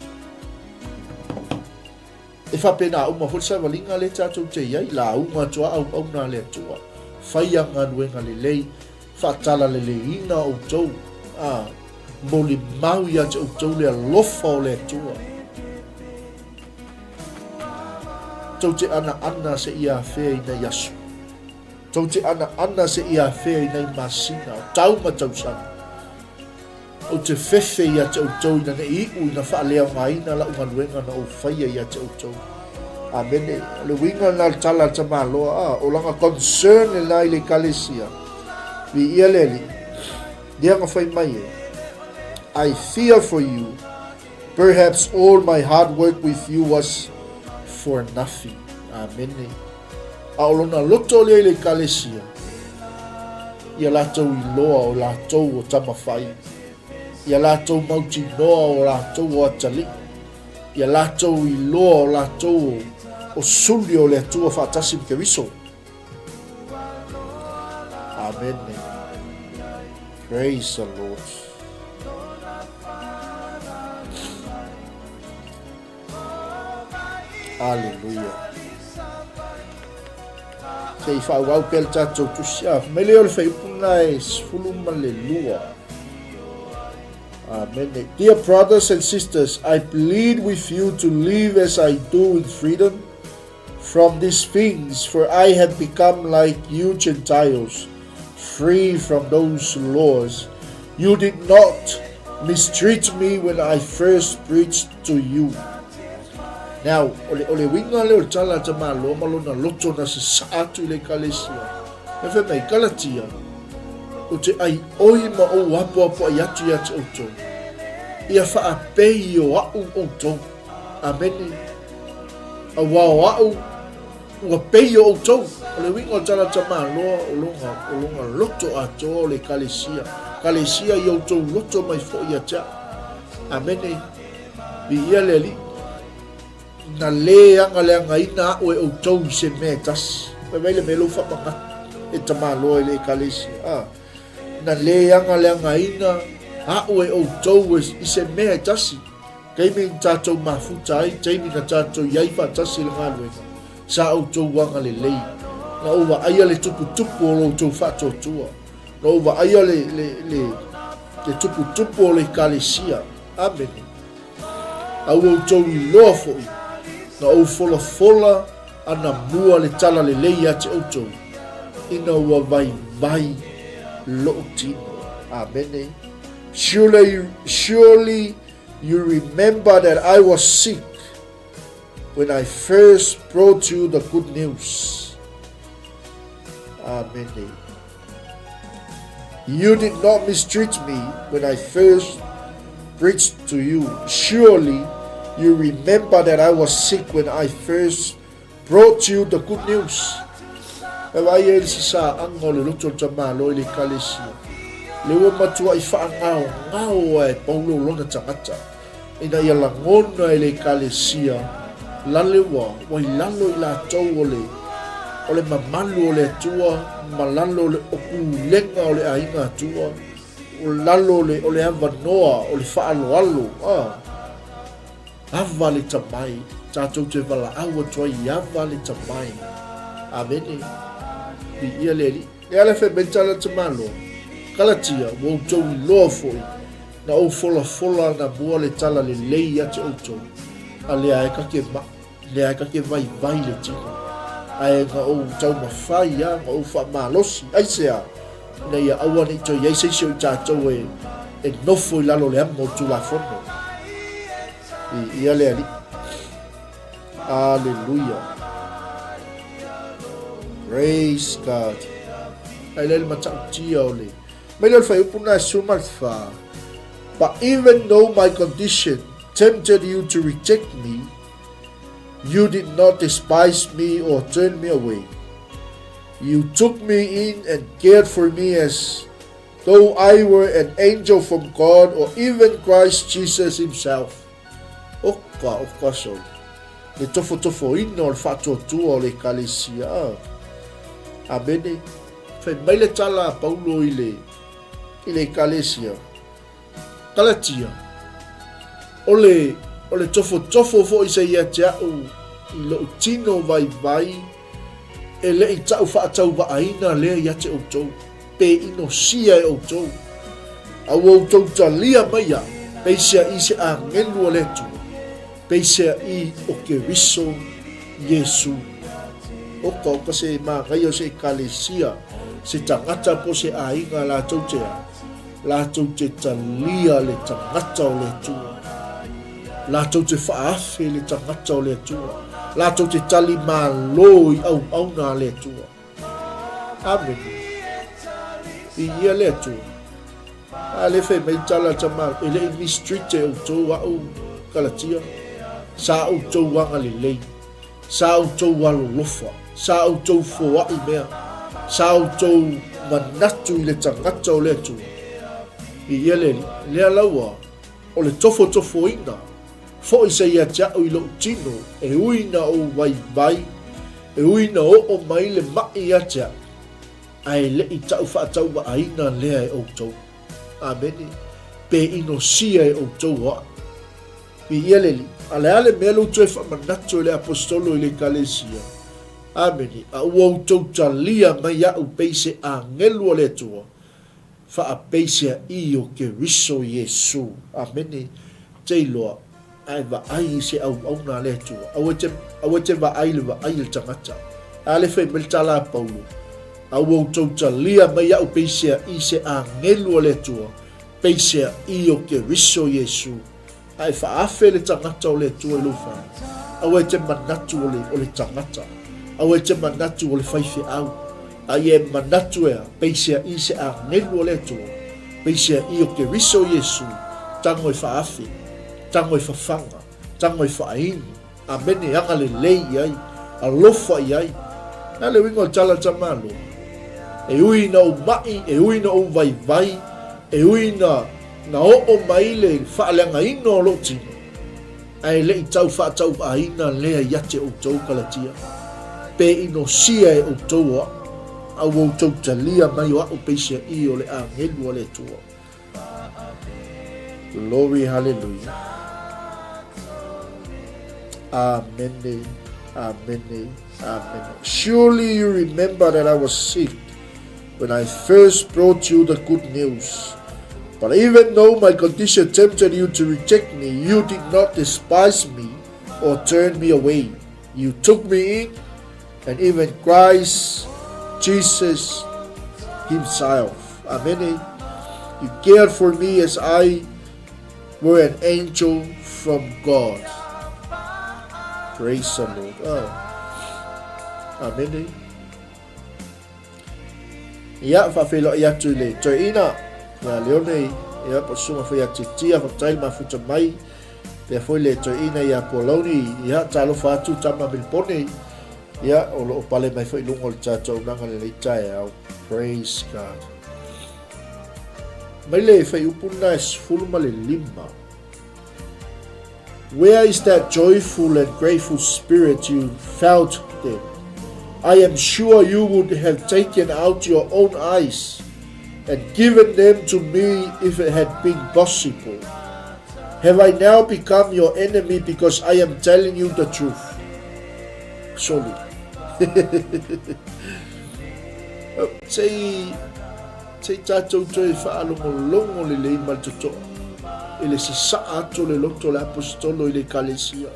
E faapena uma foi le savaliga lea tatou te i ai, lauga atu a auauna a le Atua, faia galuega lelei, faatalaleiina outou, a molimau ia te outou le alofa o le Atua. Tou te anaana seia afea i nai aso. Tou te anaana seia afea i nai masina, o tau ma tausaga. Ou te fefe ia te outou ina ne i iʻu ina faaleaogaina laʻu galuega na ou faia ia te outou. Amene. O le uiga lena o le tala a le tamaloa, a, o lana concern lena i le Ekalesia. Viia le Alii. Lea na fai mai e, I fear for you, perhaps all my hard work with you was for nothing. Amene. A o lona loto lea i le Ekalesia, ia latou iloa o latou o tama fai, ia latou mautinoa o latou o atalii, ia latou iloa o latou o suli o le Atua faatasi ma Keriso. Amene. Praise the Lord. Aleluia. Se i faaauau pea le tatou tusi. Ah, mai lea o le fuaiupu lena e 12. Amene. Dear brothers and sisters, I plead with you to live as I do in freedom from these things, for I have become like you Gentiles, free from those laws. You did not mistreat me when I first preached to you. Now, o le, o le uiga lea o le tala a tamaloa ma lona loto na sasaa atu i le ekalesia. E fai mai, Kalatia, ou te ʻaiʻoi ma ou apoapoai atu ia te outou, ia faapei o aʻu outou. Amene. Aua o aʻu, ua pei o outou. O le uiga o le tala a tamaloa, o lona, o lona loto atoa o le ekalesia. Ekalesia ia outou loto mai foi ia te aʻu. Amene. Viia le Alii. Na lē agaleagaina aʻu e outou i se mea e tasi. Fai mai le mea lou faamanatu e tamaloa i le ekalesia. A, na lē agaleagaina aʻu e outou i se mea e tasi. Taimi na tatou mafuta ai, taimi na tatou i ai faatasi i le galuega, sa outou agalelei. Na ou vaaia le tuputupu o lo outou faatuatua. Na ou vaaia le, le, le, le tuputupu o le ekalesia. Amene. A ua outou iloa foi, na ou folafola anamua le tala lelei ia te outou, ina ua vaivai loʻu tino. Amene. Surely, surely you remember that I was sick when I first brought you the good news. Amene. You did not mistreat me when I first preached to you. Surely you remember that I was sick when I first brought you the good news. E vaai ai le sasaaga o le loto o le tamaloa i le ekalesia. Le ua matuai faagaogao a e Paulo lona tagata ina ia lagona e le ekalesia lale ua ua i lalo i latou o le o le mamalu o le Atua ma lalo o le o pulega o le aiga Atua o lalo o le o le avanoa o le faaaloalo a ava le tamai tatou te valaau atu ai ava le tamai. Amene. Viia le Alii. E ala fai mai le tala a le tamaloa. Kalatia, ua outou iloa foi, na ou folafola anamua le tala lelei ia te outou, a lea e ka ke maʻi, lea e ka ke vaivai le tino, ae na ou taumafai a, na ou faamalosi, aisea? Ina ia aua ne i toe i ai se isi o i tatou e, e nofo i lalo o le amo o le Tulafono. I ia le Alii. Aleluia. Praise God. Ai le matautia o le. Mai le whaiupu na suma le wha. But even though my condition tempted you to reject me, you did not despise me or turn me away. You took me in and cared for me as though I were an angel from God or even Christ Jesus himself. Oka, oka soli. Le tofotofoina o le faatuatua o le Ekalesia. Amene. Fai mai le tala a Paulo i le, i le Ekalesia. Kalatia, o le, o le tofotofo foi se ia te a'u i lo'u tino vaivai, e le i ta'u fa'atauva'aina lea ia te outou, pe inosia e outou, a ua outou talia mai a'u, peisea'i se agelu o le Atua, peisea'i o Keriso Iesu. Oka, oka se magaia o se Ekalesia, se tagata po se aiga latou te a, Latou te talia le tagata o le Atua. Latou te faaafe le tagata o le Atua. Latou te tali malo i auauna a le Atua. Amene. Viia le Atua. A le fai mai tala tama e le i mistreat e outou a'u Kalatia. Sa outou agalelei. Sa outou alolofa, sa outou foai mea, sa outou manatu i le tagata o le Atua. I ia le alii, lea laua, o le tofotofoina, foi se ia te a'u i lo'u tino, e ui na ou vaivai, e ui na oo mai le maʻi ia te a'u, ae le i ta'u faatauvaaina lea e outou. Amene. Pe inosia e outou o a'u. Viia le Alii. A le a le mea lou toe faamanatu e le Aposetolo i le Ekalesia? Amene. A ua outou talia mai a'u pei se agelu a le Atua, faapeiseaʻi o Keriso Iesu. Amene. Te iloa, a e vaai i se auauna a le Atua, aua e te, aua e te vaai i le vaai a le tagata. A le fai mai le tala a Paulo, A ua outou talia mai a'u peiseaʻi se agelu a le Atua, Peiseaʻi o Keriso Iesu, a e faaafe le tagata o le Atua i lou fale. Aua e te manatu o le, o le tagata. Aua e te manatu o le faifeau. A ia e manatu ea, peiseaʻi se agelu o le Atua, peiseaʻi o Keriso Iesu, tago e faaafe, tago e fafaga, tago e faainu. Amene, agalelei i ai, alofa i ai. Le a le uiga o le tala a le tamaloa? E ui ina ou maʻi, e ui ina ou vaivai, e ui ina na oo mai le faaleagaina o lou tino, ae le i tau faatauaaina lea ia te outou Kalatia, pe inosia e outou o aʻu, a ua outou talia mai o aʻu peiseaʻi o le agelu a le Atua. Glory, hallelujah. Amene, amene, amene. Surely you remember that I was sick when I first brought you the good news. But even though my condition tempted you to reject me, you did not despise me or turn me away. You took me in, and even Christ Jesus Himself. Amen. You cared for me as I were an angel from God. Praise the Lord. Oh. Amen. Ia, faafeiloai atu i le toeaina ia Leone, ia po o Susuga foi ia Titia, faafetai le mafuta mai. Pea foi le toeaina ia Polauni, ia talofa atu tama Milipone, ia o lo o pale mai foi i luga o le tatou auaunaga lenei taeao. Praise God. Mai le fuaiupu lena e 15. Where is that joyful and grateful spirit you felt then? I am sure you would have taken out your own eyes and given them to me if it had been possible. Have I now become your enemy because I am telling you the truth? Sorry. Sei. Se i tatou toe faalogologo lelei ma le totoa i le sasaa atu o le loto o le Aposetolo i le Ekalesia.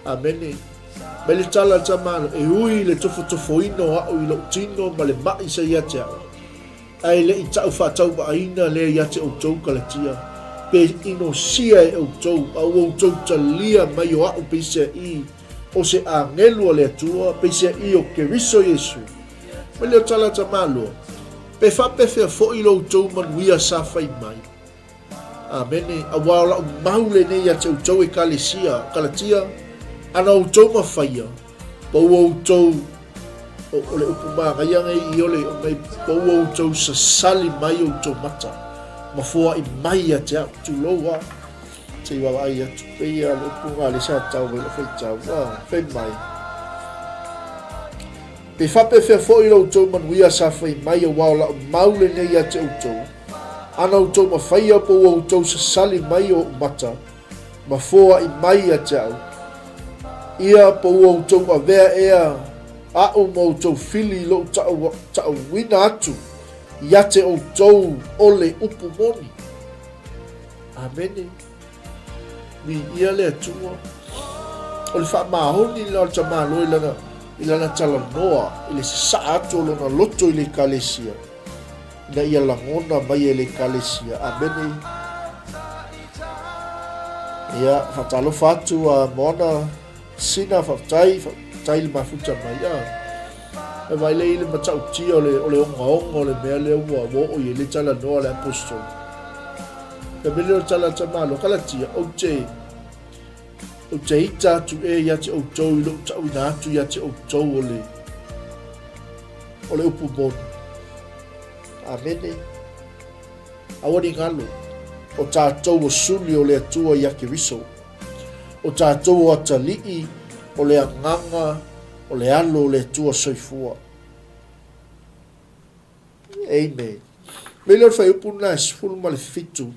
Amene. Mai le tala a le Tamāloa, E ui i le tofotofoina o a'u i lo'u tino ma le ma'i sa ia te a'u, ae le i ta'u faatauvaaina lea ia te outou Kalatia, pe inosia e outou, a ua outou talia mai o a'u peiseaʻi o se agelu a le Atua, peiseaʻi o Keriso Iesu. Mai lea tala a Tamāloa, Pe faapefea fo'i lo outou manuia sa fai mai? Amene. Auā o la'u mau lenei ia te outou Ekalesia, Kalatia, ana outou mafaia, pa ua outou, o, o le upu magaia nei i ole, o nei, pa ua outou sasali mai outou mata, ma foaʻi mai ia te a'u, tulou a, se i vaavaai atu, peia le upu nga le sa tau mai la'u faitau, a, fai mai. Pe faapefea foʻi lo outou manuia sa fai mai auā o la'u mau lenei ia te outou, ana outou mafaia po ua outou sasali mai o o'u mata, ma foaʻi mai ia te a'u, ia po ua outou avea ea a'u ma outou fili i lo'u ta'uina atu ia te outou o le upu moni. Amene. Viia le Atua. O le faamaoni lena o le tamaloa i lana, i lana talanoa, i le sasaa atu o lona loto i le ekalesia, ina ia lagona mai e le ekalesia. Amene. Ia, faatalofa atu a Moana Sina, faafetai, faafetai le mafuta mai. A. E vaai lea i le matautia o le, o le ogaoga o le mea lea ua, ua oo i ai le talanoa a le aposetolo. Ka mea lea o le tala a Tamaloa, Kalatia, ou te, ou te ita atu ea ia te outou i lou tauina atu ia te outou o le, o le upu moni. Amene. Aua ne i galo, o tatou o suli o le Atua ia Keriso. O tatou o atalii o le agaga o le alo o le Atua soifua. Amen. Mei lea o le fuaiupu lena e 17.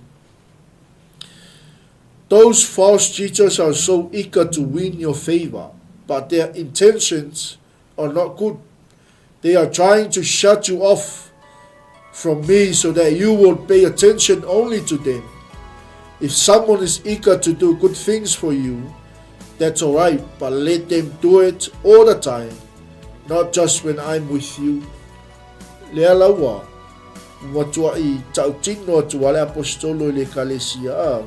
Those false teachers are so eager to win your favor, but their intentions are not good. They are trying to shut you off from me so that you will pay attention only to them. If someone is eager to do good things for you, that's all right, but let them do it all the time, not just when I'm with you. Lea laua, matuaʻi tautino atu a le aposetolo i le ekalesia, a.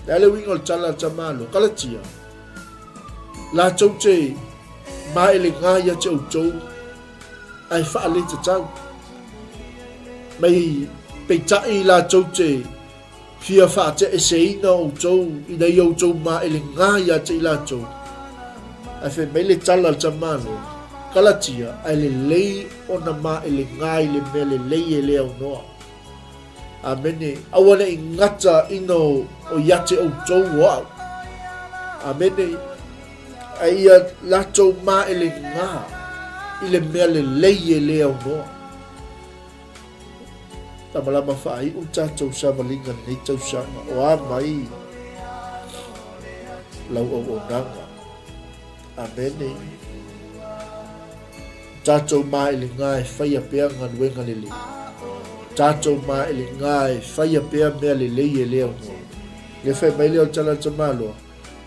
Le a le uiga o le tala a Tamalo, Kalatia, latou te maelegā ia te outou, ae whaalei tatau. Mei peitai latou te fia whaateeseina outou ina ia outou maelegā ia te i latou. Ae fai mai le tala a Tamalo, Kalatia, ae lelei ona maelegā i le mea lelei e le aunoa. Amene. Aua ne i gata ina o, o ia te outou o a'u. Amene. Ae ia latou maelegā i le mea lelei e le aunoa. Lamalama faaiu tatou savaliga lenei tausaga o a mai lau auaunaga. Amene. Tatou maelegā e faia pea galuega lelei. Tatou maelegā e faia pea mea lelei e le aunoa. Le fai mai lea o le tala a le tamaloa,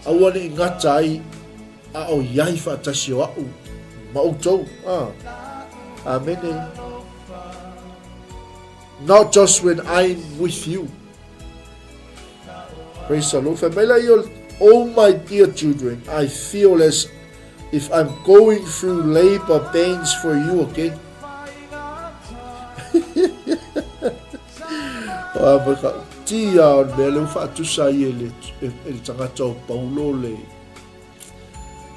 Aua ne i gata ai a o i ai faatasi o a'u ma outou. Ah. Amene. Not just when I'm with you. Praise the Lord. Fai mai la ia, Oh my dear children, I feel as if I'm going through labor pains for you again. Ah, mai ka tia o le mea lea ua faatusa ai e le, e, e le tagata o Paulo le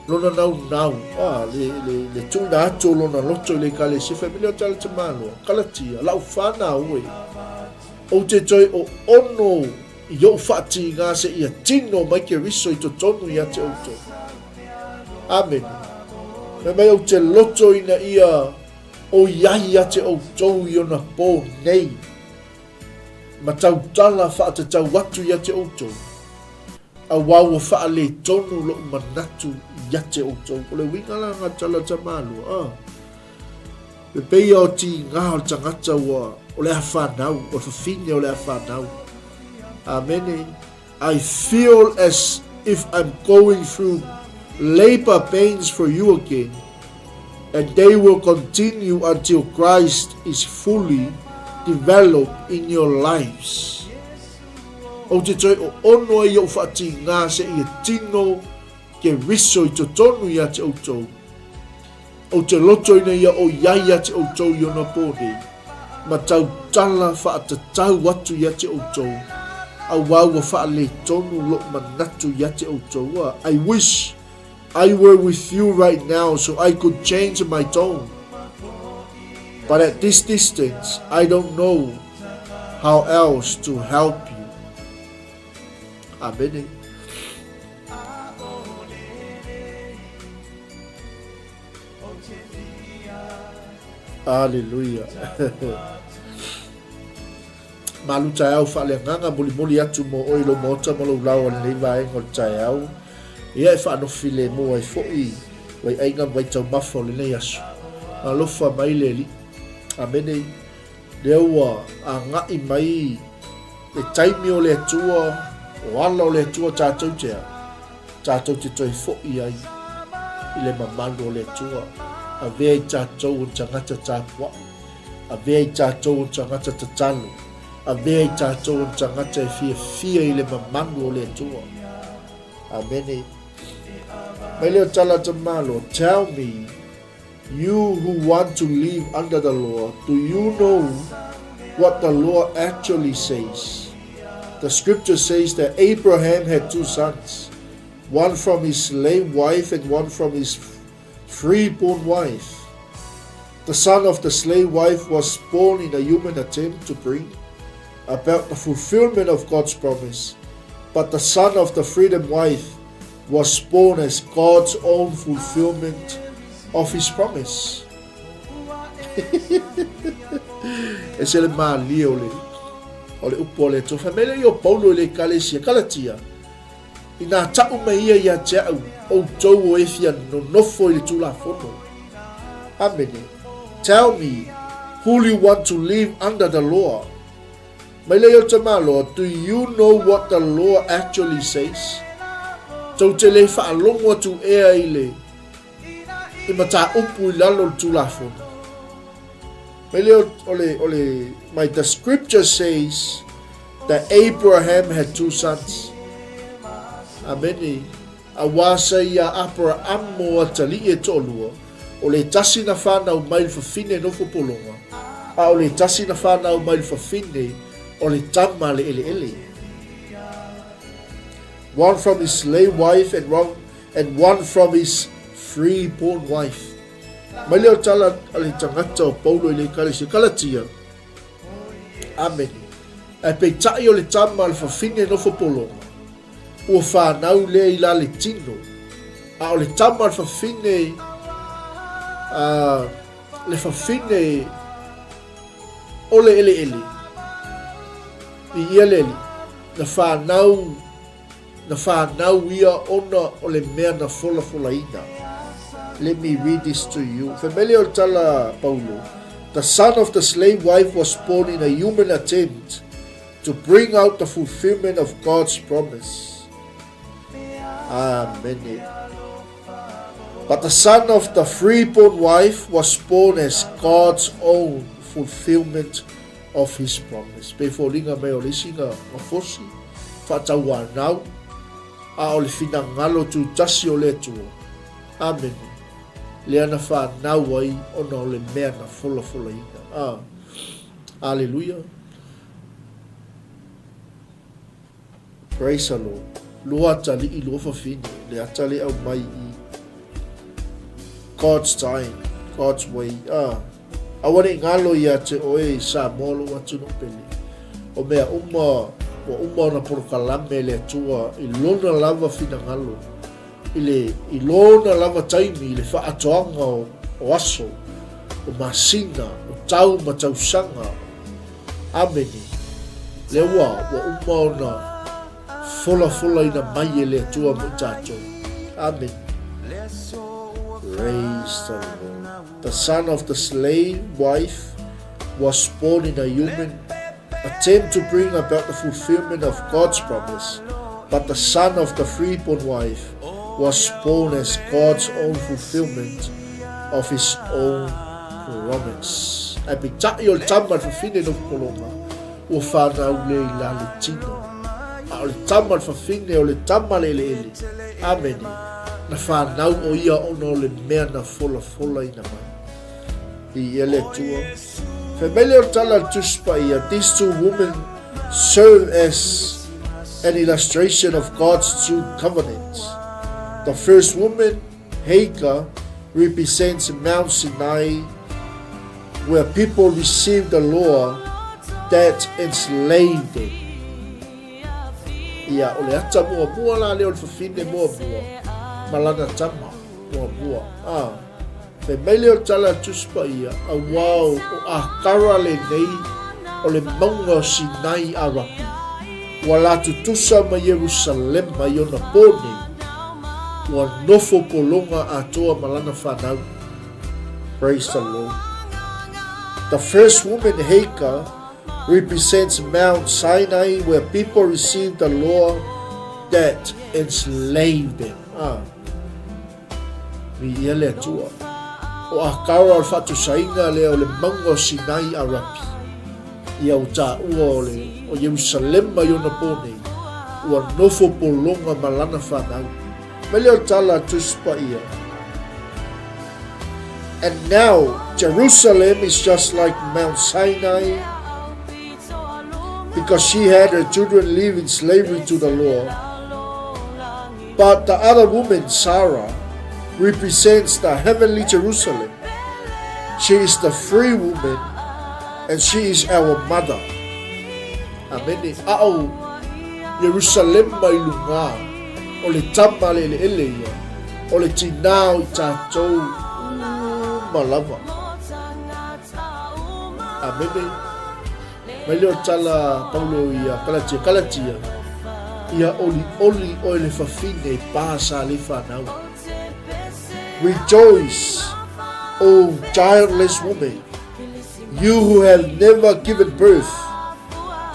lona naunau, ah, le, le, le tuuina atu o lona loto i le ekalesia, fai mai lea o tala te maloa, Kalatia, lau whanau e, ou te toe o ono i o'u faatīgā seia tino mai Keriso i totonu ia te outou. Amene. Fai mai ou te loto ina ia o i ai ia te outou i ona pō nei, ma tautala faatatau atu ia te outou, auā ua faaletonu lo'u manatu ia te outou. O le uiga la nga tala tamālua, a. E pei ia o tiga o le tagata ua o le a fanau, o le fafine o le a fanau. Amene. I feel as if I'm going through labor pains for you again, and they will continue until Christ is fully developed in your lives. Ou te toe oono ai i ou faatigā seia tino Keriso i totonu ia te outou. Ou te loto ina ia o iai ia te outou i ona pō nei, ma tautala faatatau atu ia te outou, auā ua faaletonu lou manatu ia te outou, a I wish I were with you right now so I could change my tone. But at this distance I don't know how else to help you. Amene. Aleluia. Malu taeao faaleagaga mulimuli atu mo oe i lou maota ma lou lao o lenei vaega o le taeao. Ia e faanofi lemu ai foi vaiaiga ma vaitaumafa o lenei aso. Alofa mai le Alii. Amene. Lea ua agai mai le taimi o le Atua, o ala o le Atua tatou te a, tatou te toe fo'i ai i le mamalu o le Atua. Avea i tatou o ni tagata tapua'i, avea i tatou o ni tagata tatalo, avea i tatou o ni tagata e fiafia i le mamalu o le Atua. Amene. Mai lea o tala a Tamalo, tell me, You who want to live under the law, do you know what the law actually says? The scripture says that Abraham had two sons, one from his slave wife and one from his freeborn wife. The son of the slave wife was born in a human attempt to bring about the fulfillment of God's promise, but the son of the freedom wife was born as God's own fulfillment of his promise. E se le malie o le o le upu o le Atua. Fai mai le ia o Paulo i le Ekalesia, Kalatia, inā ta'u mai ia ia te a'u, outou o e fia nonofo i le Tulafono. Amene. Tell me, who you want to live under the law? Mai lei o te Malo, do you know what the law actually says? Tou te le faalogo atu ea i le i mataupu i lalo o le Tulafono. Mai lea o le, o le, mai the scripture says that Abraham had two sons. Amene. Auā sa ia Aparaamo atalii e toalua, o le tasi na whanau mai le fafine nofo pologa, a o le tasi na whanau mai le fafine o le tama le eleele. One from his slave wife and one, and one from his free-born wife. Mai lea o tala a le tagata o Paulo i le Ekalesia Kalatia. Amene. Ae peitai o le tama a le fafine nofo pologa, Ua whanau lea i la le tino, a o le tama le fafine, a le fafine o le eleele, i ia le alii, na whanau, na whanau ia ona o le mea na folafolaina. Let me read this to you. Fai mai lea o le tala a Paulo, The son of the slave wife was born in a human attempt To bring out the fulfillment of God's promise. Amene. But the son of the freeborn wife was born as God's own fulfillment of his promise. Pe foliga mai o le isi nga fosi, whaatauanau, a o le finagalo tutasi o le Atua. Amene. Lea na whanau ai ona o le mea na folafolaina. Ah. Aleluia. Praise the Lord. Lua atalii, lua fafine, le ata le aumai i God's time, God's way. Ah, aua ne i ngalo ia te oe i Samoa lou atunuu pele. O mea uma, ua uma ona polokalame le Atua i lona lava finagalo, i le, i lona lava taimi, i le whaatoanga o, o aso, o masina, o tau ma tausaga, Amene. Lea ua, ua uma ona folafolaina mai e le Atua mo i tatou. Amene. Praise the Lord. The son of the slave wife was born in a human attempt to bring about the fulfillment of God's promise, but the son of the freeborn wife was born as God's own fulfillment of his own promise. Ae peitai o le tama a le fafine nofo pologa, ua fanau le i la le tino. A o le tama a le fafine o le tama a le eleele. Amene. Na fanau o ia ona o le mea na folafolaina mai. Viia le Atua. Fai mai lea o le tala a le Tusi Paia, These two women serve as an illustration of God's two covenants. The first woman, Hagar, represents Mount Sinai, where people received the law that enslaved them. Ia, o le ata muamua la lea o le fafine muamua, ma lana tama muamua. Ah. Fai mai lea o le tala a Tusi Paia, auā o Akara lenei o le mauga o Sinai Arapi, ua la tutusa ma Ierusalema i ona pō nei, ua nofo pologa atoa ma lana fanau. Praise the Lord. The first woman, Hagar, represents Mount Sinai where people received the law that enslaved them. Ah. Viia le Atua. O Akara o le faatusaina lea o le mauga o Sinai Arapi. Ia ua taua o le o Ierusalema i ona pō nei, ua nofo pologa ma lana fanau. Mai lea o le tala a Tusi Paia. And now Jerusalem is just like Mount Sinai because she had her children live in slavery to the law. But the other woman, Sarah, represents the heavenly Jerusalem. She is the free woman and she is our mother. Amene. A o Ierusalema i lugā, o le tama a le eleele ia, o le tinā o i tātou uma lava. Amene. Mai lea o tala Paulo ia Kalatia, Kalatia, ia olioli oe le fafine i pā sa le whanau. Rejoice, O childless woman, you who have never given birth.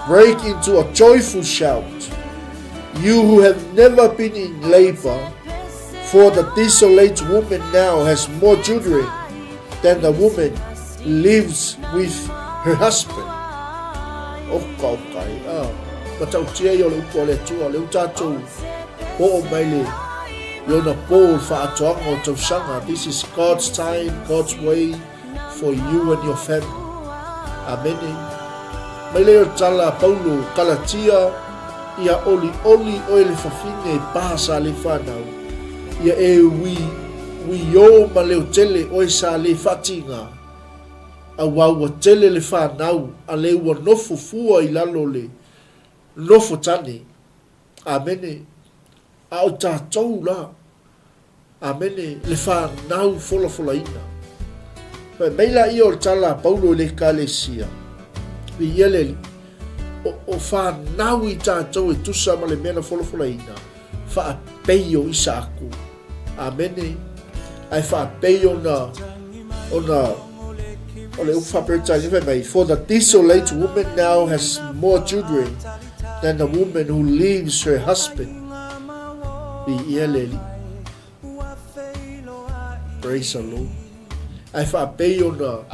Break into a joyful shout, you who have never been in labor, for the desolate woman now has more children than the woman lives with her husband. Oka oka e, a, matautia ia o le upu a le Atua, le u tātou oo mai le i ona pō le whaatoanga o tausaga. This is God's time, God's way for you and your family. Amene. Mai lea o tala a Paulo, Kalatia, ia oli oli oe le fafine e pā sa le whanau, ia e ui Uiō ma leo tele oe sa le faatīgā, auā ua tele le whanau a le ua nofo fua i lalo le nofo tane. Amene. A o tatou la. Amene, le whanau folafolaina. Fai mai la ia o le tala a Paulo i le Ekalesia, viia le Alii, o, o whanau i tatou e tusa ma le mea na folafolaina, faapei o Isaako. Amene. Ae faapei ona, ona, o le upu faa-Peretania fai mai, For the desolate woman now has more children than the woman who leaves her husband. Viia le Alii. Praise the Lord. Ae faapei ona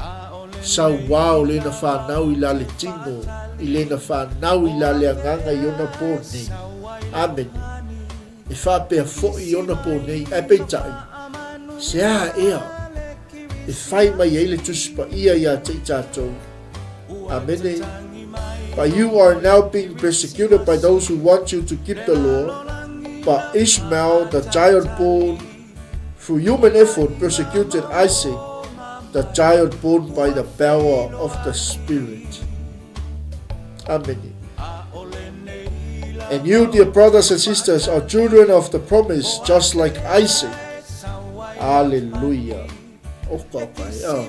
sauā o lena whanau i la le tino, i lena whanau i la le agaga i ona pō nei. Amene. E faapea foi i ona pō nei, ae peitai, se aha ea e whai mai ai le Tusi Paia iā te i tātou? Amene. But you are now being persecuted by those who want you to keep the law, but Ishmael, the child born through human effort, persecuted Isaac, the child born by the power of the Spirit. Amene. And you, dear brothers and sisters, are children of the promise, just like Isaac. Hallelujah. Oka oka e. Oh.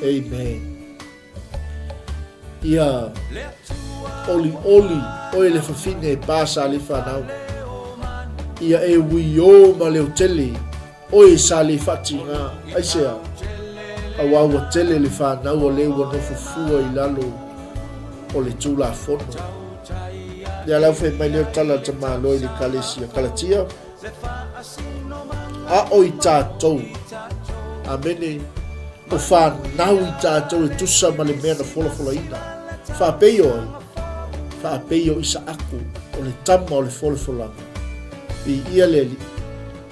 Amen. Ia olioli oe le fafine e pā sa le whanau. Ia e uiō ma leo tele, oe sa le faatiga, aisea? Auā ua tele le fanau a le ua nofo fua i lalo o le Tulafono. Lea la ua fai mai lea o le tala a le tamaloa i le Ekalesia Kalatia, A o i tatou, amene, o fanau i tatou e tusa ma le mea na folafolaina. Faapei o ai? Faapei o Isaako, o le tama o le folafolaga. Viia le Alii.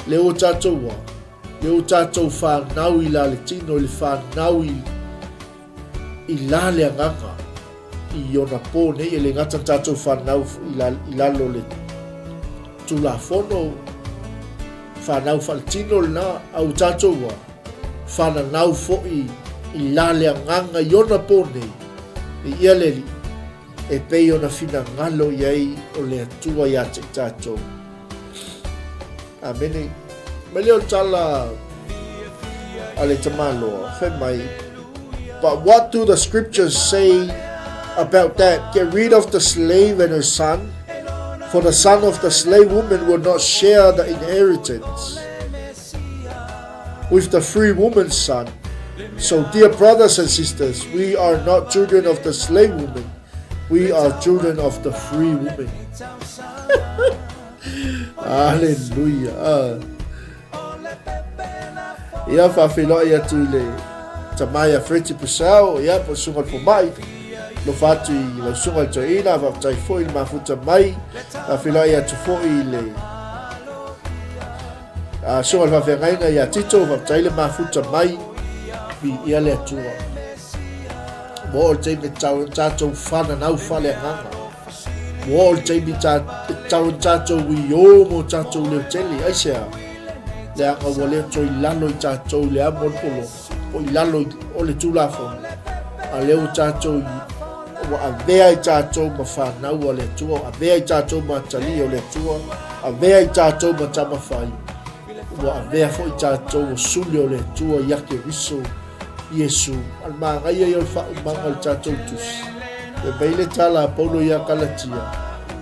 Lea ua tatou a? Lea ua tatou fanau i la le tino, i le fanau i, i la le agaga i ona pō nei, e le gata tatou fanau i, la, i lalo le Tulafono, fanau faaletino lena, a ua tatou a? Fananau foi i la le agaga i ona pō nei, viia le Alii. E pei ona finagalo i ai o le Atua ia te i tatou. Amene. Mai lea o le tala a le tamaloa, fai mai, But what do the scriptures say about that? Get rid of the slave and her son, for the son of the slave woman will not share the inheritance with the free woman's son. So, dear brothers and sisters, we are not children of the slave woman, we are children of the free woman. Hallelujah. Ah. Ia whawhiloai atu i le tamaia Freddie Purcell, ia po sunga le fomai. Lofa atu i lau sunga le toeina, whawhitai foi le mafuta mai. Whawhiloai atu foi i le A susuga i le faafeagaiga ia Tito, faafetai le mafuta mai, viia le Atua. Ua oo le taimi e tatau ai ona tatou fananau faaleagaga. Ua oo le taimi e tatau ai ona tatou uiō mo tatou leo tele. Aisea? Leaga ua le toe i lalo i tatou i le amo o le pologa, po i lalo o le Tulafono, a lea ua tatou ua avea i tatou ma fanau a le Atua, ua avea i tatou ma atalii o le Atua, avea i tatou ma tamafai, ua avea foi tatou o suli o le Atua ia Keriso Iesu. A le manaia ia o le faaumaga o le tatou tusi. E mai le tala a Paulo ia Kalatia,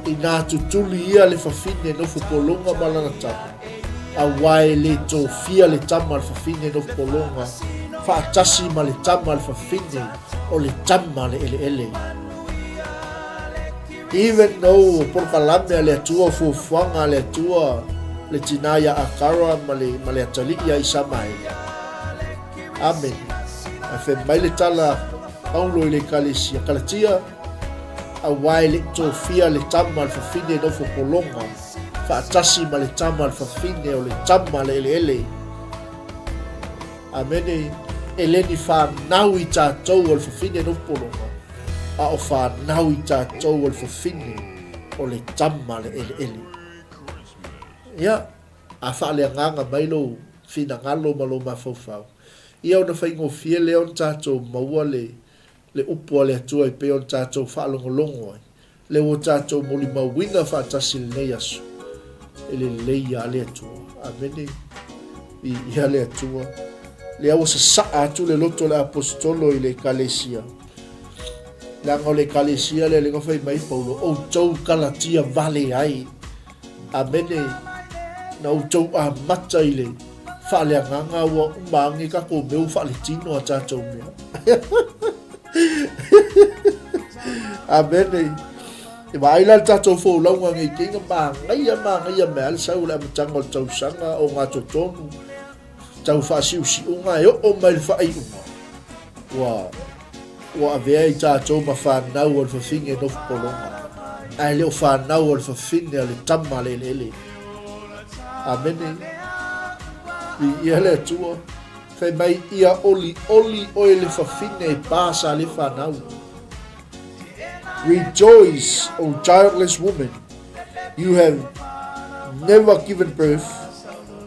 inā tutuli ia le fafine nofo pologa ma lana tama, auā e le tofia le tama a le fafine nofo pologa faatasi ma le tama a le fafine o le tama a le eleele. Even though o polokalame a le Atua, o fuafuaga a le Atua, le tinā iā Akara ma le, ma le atalii iā Isamaele. Amene. Ae fai mai le tala a Paulo i le Ekalesia, Kalatia, auā e le i tofia le tama a le fafine nofo pologa, faatasi ma le tama a le fafine o le tama a le eleele. Amene. E le ni fanau i tatou o le fafine nofo pologa, a o fanau i tatou o le fafine o le tama a le eleele. Ia, a faaleagaga mai lou finagalo ma lou mafaufau, ia ona faigofie lea ona tatou maua le le upu a le Atua e pei ona tatou faalogologo ai, lea ua tatou molimauina faatasi i lenei aso, e lelei lava le Atua. Amene. Viia le Atua. Lea ua sasaa atu le loto o le Aposetolo i le Ekalesia. Leaga o le Ekalesia lea lea na fai mai Paulo, outou Kalatia vale ai. Amene. Na outou amata i le faaleagaga ua uma age tatou mea ua faaletino a tatou mea. Amene. E vaai la le tatou folauga nei teiga manaia manaia mea le sau le amataga o le tausaga o ngā totonu tau faasiusiuga e oo mai le faaiuga ua ua avea i tatou ma fanau o le fafine nofo pologa ae le o fanau o le fafine o le tama a le eleele. Amene. Viia le Atua. Fai mai ia olioli oe le fafine e pā sa le fanau. Rejoice, O childless woman, you have never given birth.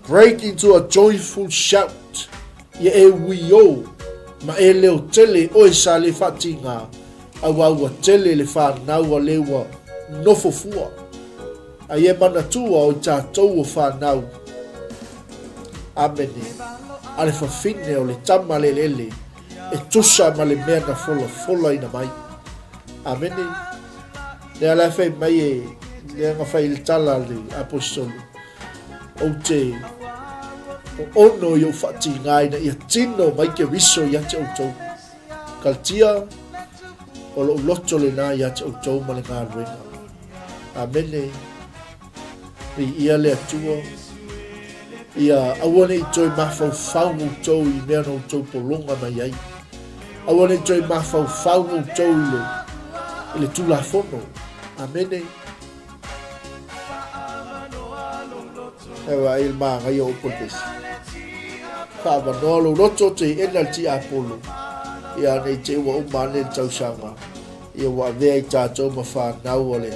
Break into a joyful shout. Ia e uiō, ma e leo tele oe sa le faatigā, auā ua tele le fanau a le ua nofo fua. A ia manatua o i tatou o fanau. Amene. A le fafine o le tama le eleele e tusa ma le mea na folafolaina mai. Amene. Lea la e fai mai e, lea na fai le tala a le aposetolo. Ou te oono i ou faatiga ina ia tino mai Keriso ia te outou. Kalatia, o lou loto lena ia te outou ma le galuega. Amene. Viia le Atua. Ia aua ne i toe mafaufau outou i mea na outou pologa mai ai. Aua ne i toe mafaufau outou i le, i le Tulafono. Amene. E vaai le manaia o upu o le pesi. Faavanoa lou loto te ena le tiapolo. Ia nei te ua uma ane le tausaga. Ia ua avea i tatou ma fanau a le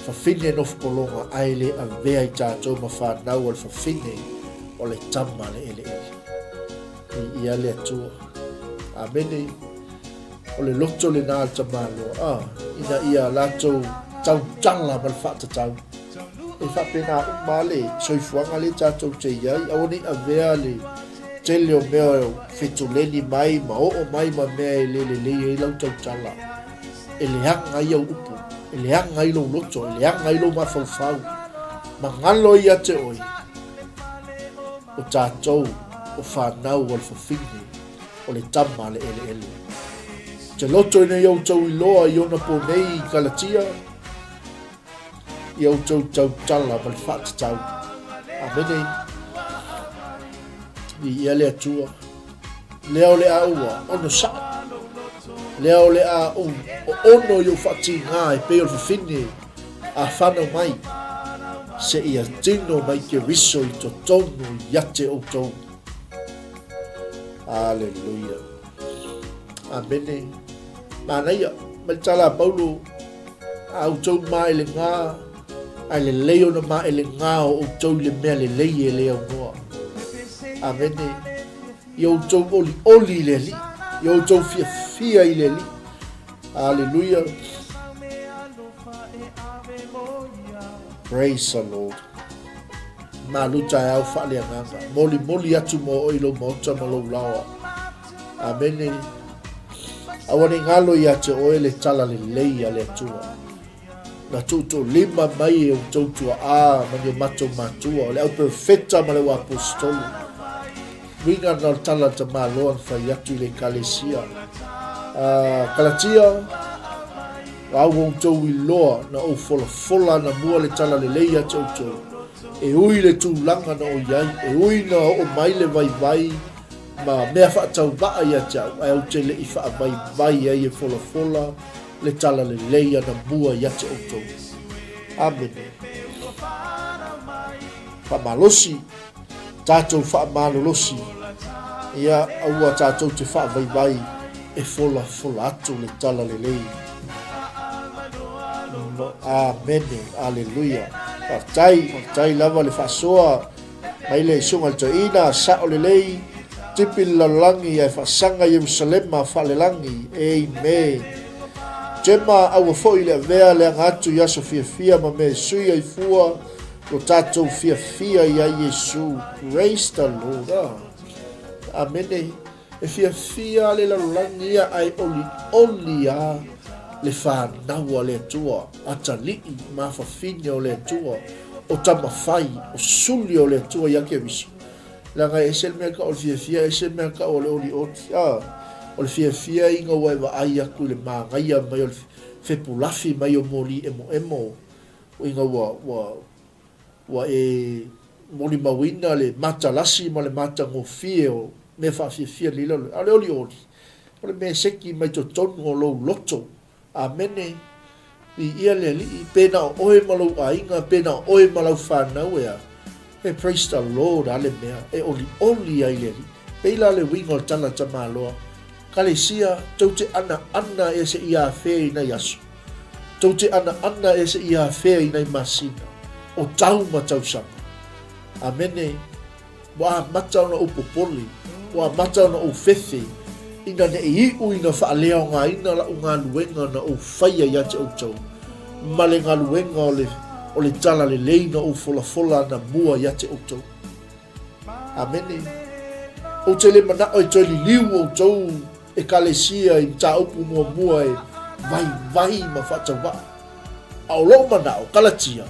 fafine nofopologa ae le avea i tatou ma fanau a le fafine o le tama a le eleele. Viia le Atua. Amene. O le loto lena a le tamaloa, a, ina ia latou tautala ma le faatatau. E faapena uma le soifuaga lea tatou te i ai, aua ne i avea le tele o mea e fetuleni mai ma oo mai ma mea e le lelei ai lau tautala. E leaga ai au upu, e leaga ai lou loto, e leaga ai lou mafaufau. Magalo ia te oe, o tatou o fanau a le fafine o le tama a le eleele. Te loto ina ia outou iloa i ona po nei i Kalatia, ia outou tautala ma le faatatau. Amene. Viia le Atua. Lea o le a ua onosai. Lea o le a ou oono i ou faatigā e pei o le fafine a whanau mai, seia tino mai Keriso i totonu ia te outou. Aleluia. Amene. Manaia, mai le tala a Paulo, a outou maelegā, ae lelei ona maelegā o outou i le mea lelei e le aunoa. Amene. Ia outou olioli i le Alii, ia outou fiafia i le Alii. Aleluia. Praise the Lord. Malu taeao faaleagaga. Molimoli atu mo oe i lou maota ma lou laoa. Amene. Aua ne i galo ia te oe le tala lelei a le Atua. Na tuutuulima mai e outou tuaa ma ni o matou matua, o le auperofeta ma le auaposetolu. Uiga na o le tala a le tamaloa na fai atu i le ekalesia. Kalatia, ua au outou iloa na ou folafola anamua le tala lelei ia te outou, e ui le tulaga na o i ai, e ui na oo mai le vaivai ma mea faatauvaa ia te au, ae ou te le i faavaivai ai e folafola le tala lelei anamua ia te outou. Amene. Faamalosi, tatou faamalolosi, ia aua tatou te faavaivai e folafola atu le tala lelei. Amene, aleluia. Faafetai, faafetai lava le faasoa mai le Susuga i le Toeaina, sao lelei, tipi le lalolagi ae faasaga Ierusalema faalelagi. Amen. Gemma, aua foi le avea le aga atu i aso fiafia ma mea e sui ai fua lo tatou fiafia ia Iesu. Praise the Lord. Ah. Amene. E fiafia le lalolagi ia ae olioli a le fanau a le Atua, atalii ma afafine o le Atua, o tamafai, o suli o le Atua ia Keriso. Leaga e ese le mea tau o le fiafia, ese le mea tau o le olioli. A, o le fiafia ina ua e vaai atu i le manaia mai o le fepulafi mai o moli emoemo, ina ua, ua, ua e molimauina le matalasi ma le matagofie o mea faafiafia nei lalolagi. A o le olioli, o le mea e seki mai totonu o lou loto. Amene. Viia le Alii. Pe na o oe ma lou aiga, pe na o oe ma lau fanau e a. E praise the Lord a le mea e olioli ai le Alii. Pei la le uiga o le tala tamaloa. Kalesia, tou te anaana ea seia afea i nai aso. Tou te anaana ea seia afea i nai masina, o tau ma tausaga. Amene. Ua amata ona ou popole, ua amata ona ou fefe, ina ne i iu ina faaleaogaina la'u galuega na ou faia ia te outou, ma le galuega o le, o le talalelei na ou folafola anamua ia te outou. Amene. Ou te le manao e toe liliu outou Ekalesia i mataupu muamua e vaivai ma faatauvaa. A o lou manao, Kalatia,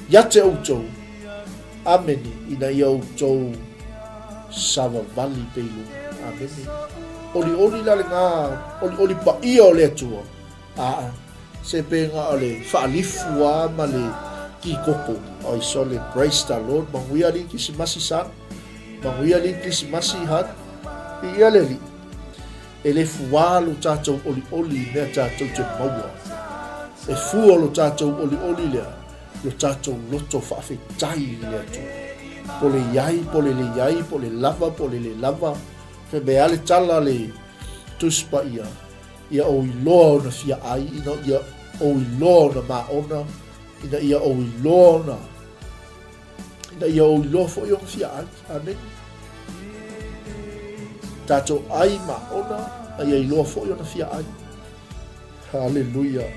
ia te outou, Amene, ina ia outou savavali pea i luga. Amene. Olioli la lena olioli paia o le Atua. Aa, se pe na o le faalifu a ma le kikoko. Oi sole, praise the Lord. Manuia alii Kisimasi son. Manuia alii Kisimasi hun. Viia le Alii. E le fuā lo tātou olioli i mea tātou te maua. E fua lo tātou olioli lea, lo tātou loto faafetai i le Atua. Po le iai, po le le iai, po le lava, po le le lava, fai mai a le tala le Tusi Paia, ia ou iloa ona fia ai, ina ia ou iloa ona māona, ina ia ou iloa ona Ina ia ou iloa foi ona fia ai. Amene. Tātou ai ma ona, a ia iloa foi ona fia ai. Hallelujah.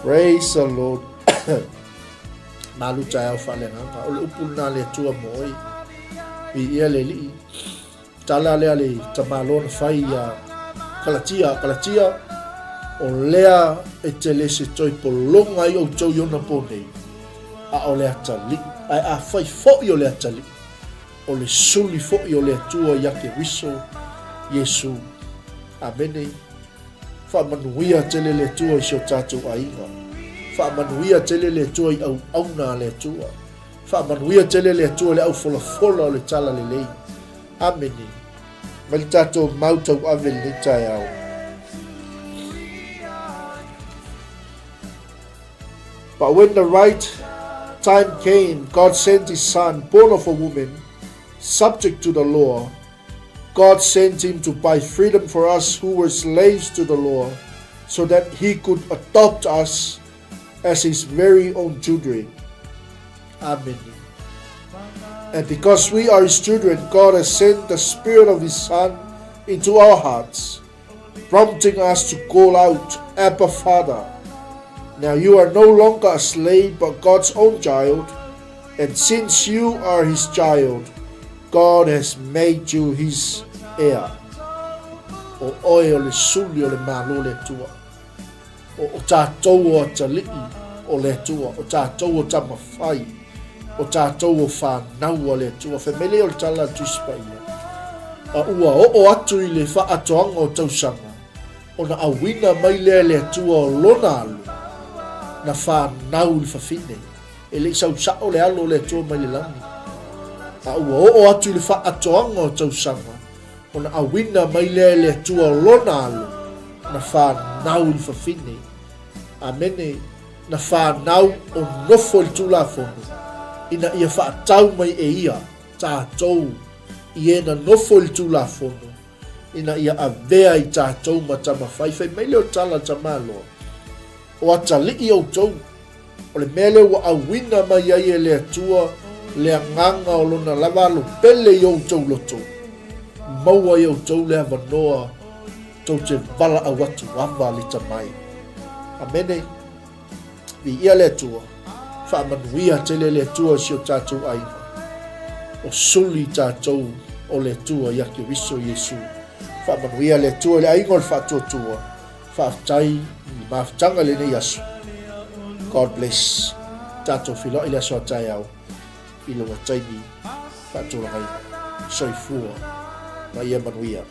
Praise the Lord. Malu taeao faaleagaga. O le upu lena a le Atua mo oe. Viia le Alii. Tala lea le tamaloa na fai ia Kalatia, Kalatia, o lea e te le se toi pologa ai outou i ona po nei, a o le atalii, ae afai foi o le atalii, o le suli foi o le Atua ia Keriso Iesu. Amene. Faamanuia tele le Atua i si o tatou aiga. Faamanuia tele le Atua i auauna a le Atua. Faamanuia tele le Atua i le aufolafola o le Tala Lelei. Amene. Mai le tatou mau tauave i lenei taeao. But when the right time came, God sent his son, born of a woman, subject to the law. God sent him to buy freedom for us who were slaves to the law, so that he could adopt us as his very own children. Amen. And because we are his children, God has sent the Spirit of his Son into our hearts, prompting us to call out, Abba, Father. Now you are no longer a slave, but God's own child. And since you are his child, God has made you his heir. O oe o le suli o le Malo le Atua. O, o tātou o atalii o le Atua, o tātou o tamawhai, o tātou o whānau a le Atua. Fai mai lea o le tala a Tusi Paia. A ua oo atu i le whaatoanga o tausaga, ona auina mai lea e le Atua o lona alo, na whānau i le whawhine. E le i sausao le alo o le Atua mai le lagi. A ua oo atu i le whaatoanga o tausaga, Ona auina mai lea e le Atua o Lona alo, na whanau i le fafine. Amene. Na whanau o nofo i le Tulafono, ina ia whaatau mai e Ia tātou i e na nofo i le Tulafono, ina ia avea i tātou ma tama whai. Whai mai le o tala tamaloa, o atalii outou. O le mea lea ua auina mai ai e le Atua le agaga o Lona lava alo pele i outou loto, maua ai outou le avanoa tou te valaau atu ava lita mai. Amene. Viia le Atua. Faamanuia tele le Atua i si o tatou aiga. O suli tatou o le Atua ia Keriso Iesu. Faamanuia le Atua i le aiga o le Faatuatua. Faafetai i le mafutaga i lenei aso. God bless. Tatou feiloai le aso a taeao i lona taimi faatulagaina. Soifua ma ia manuia.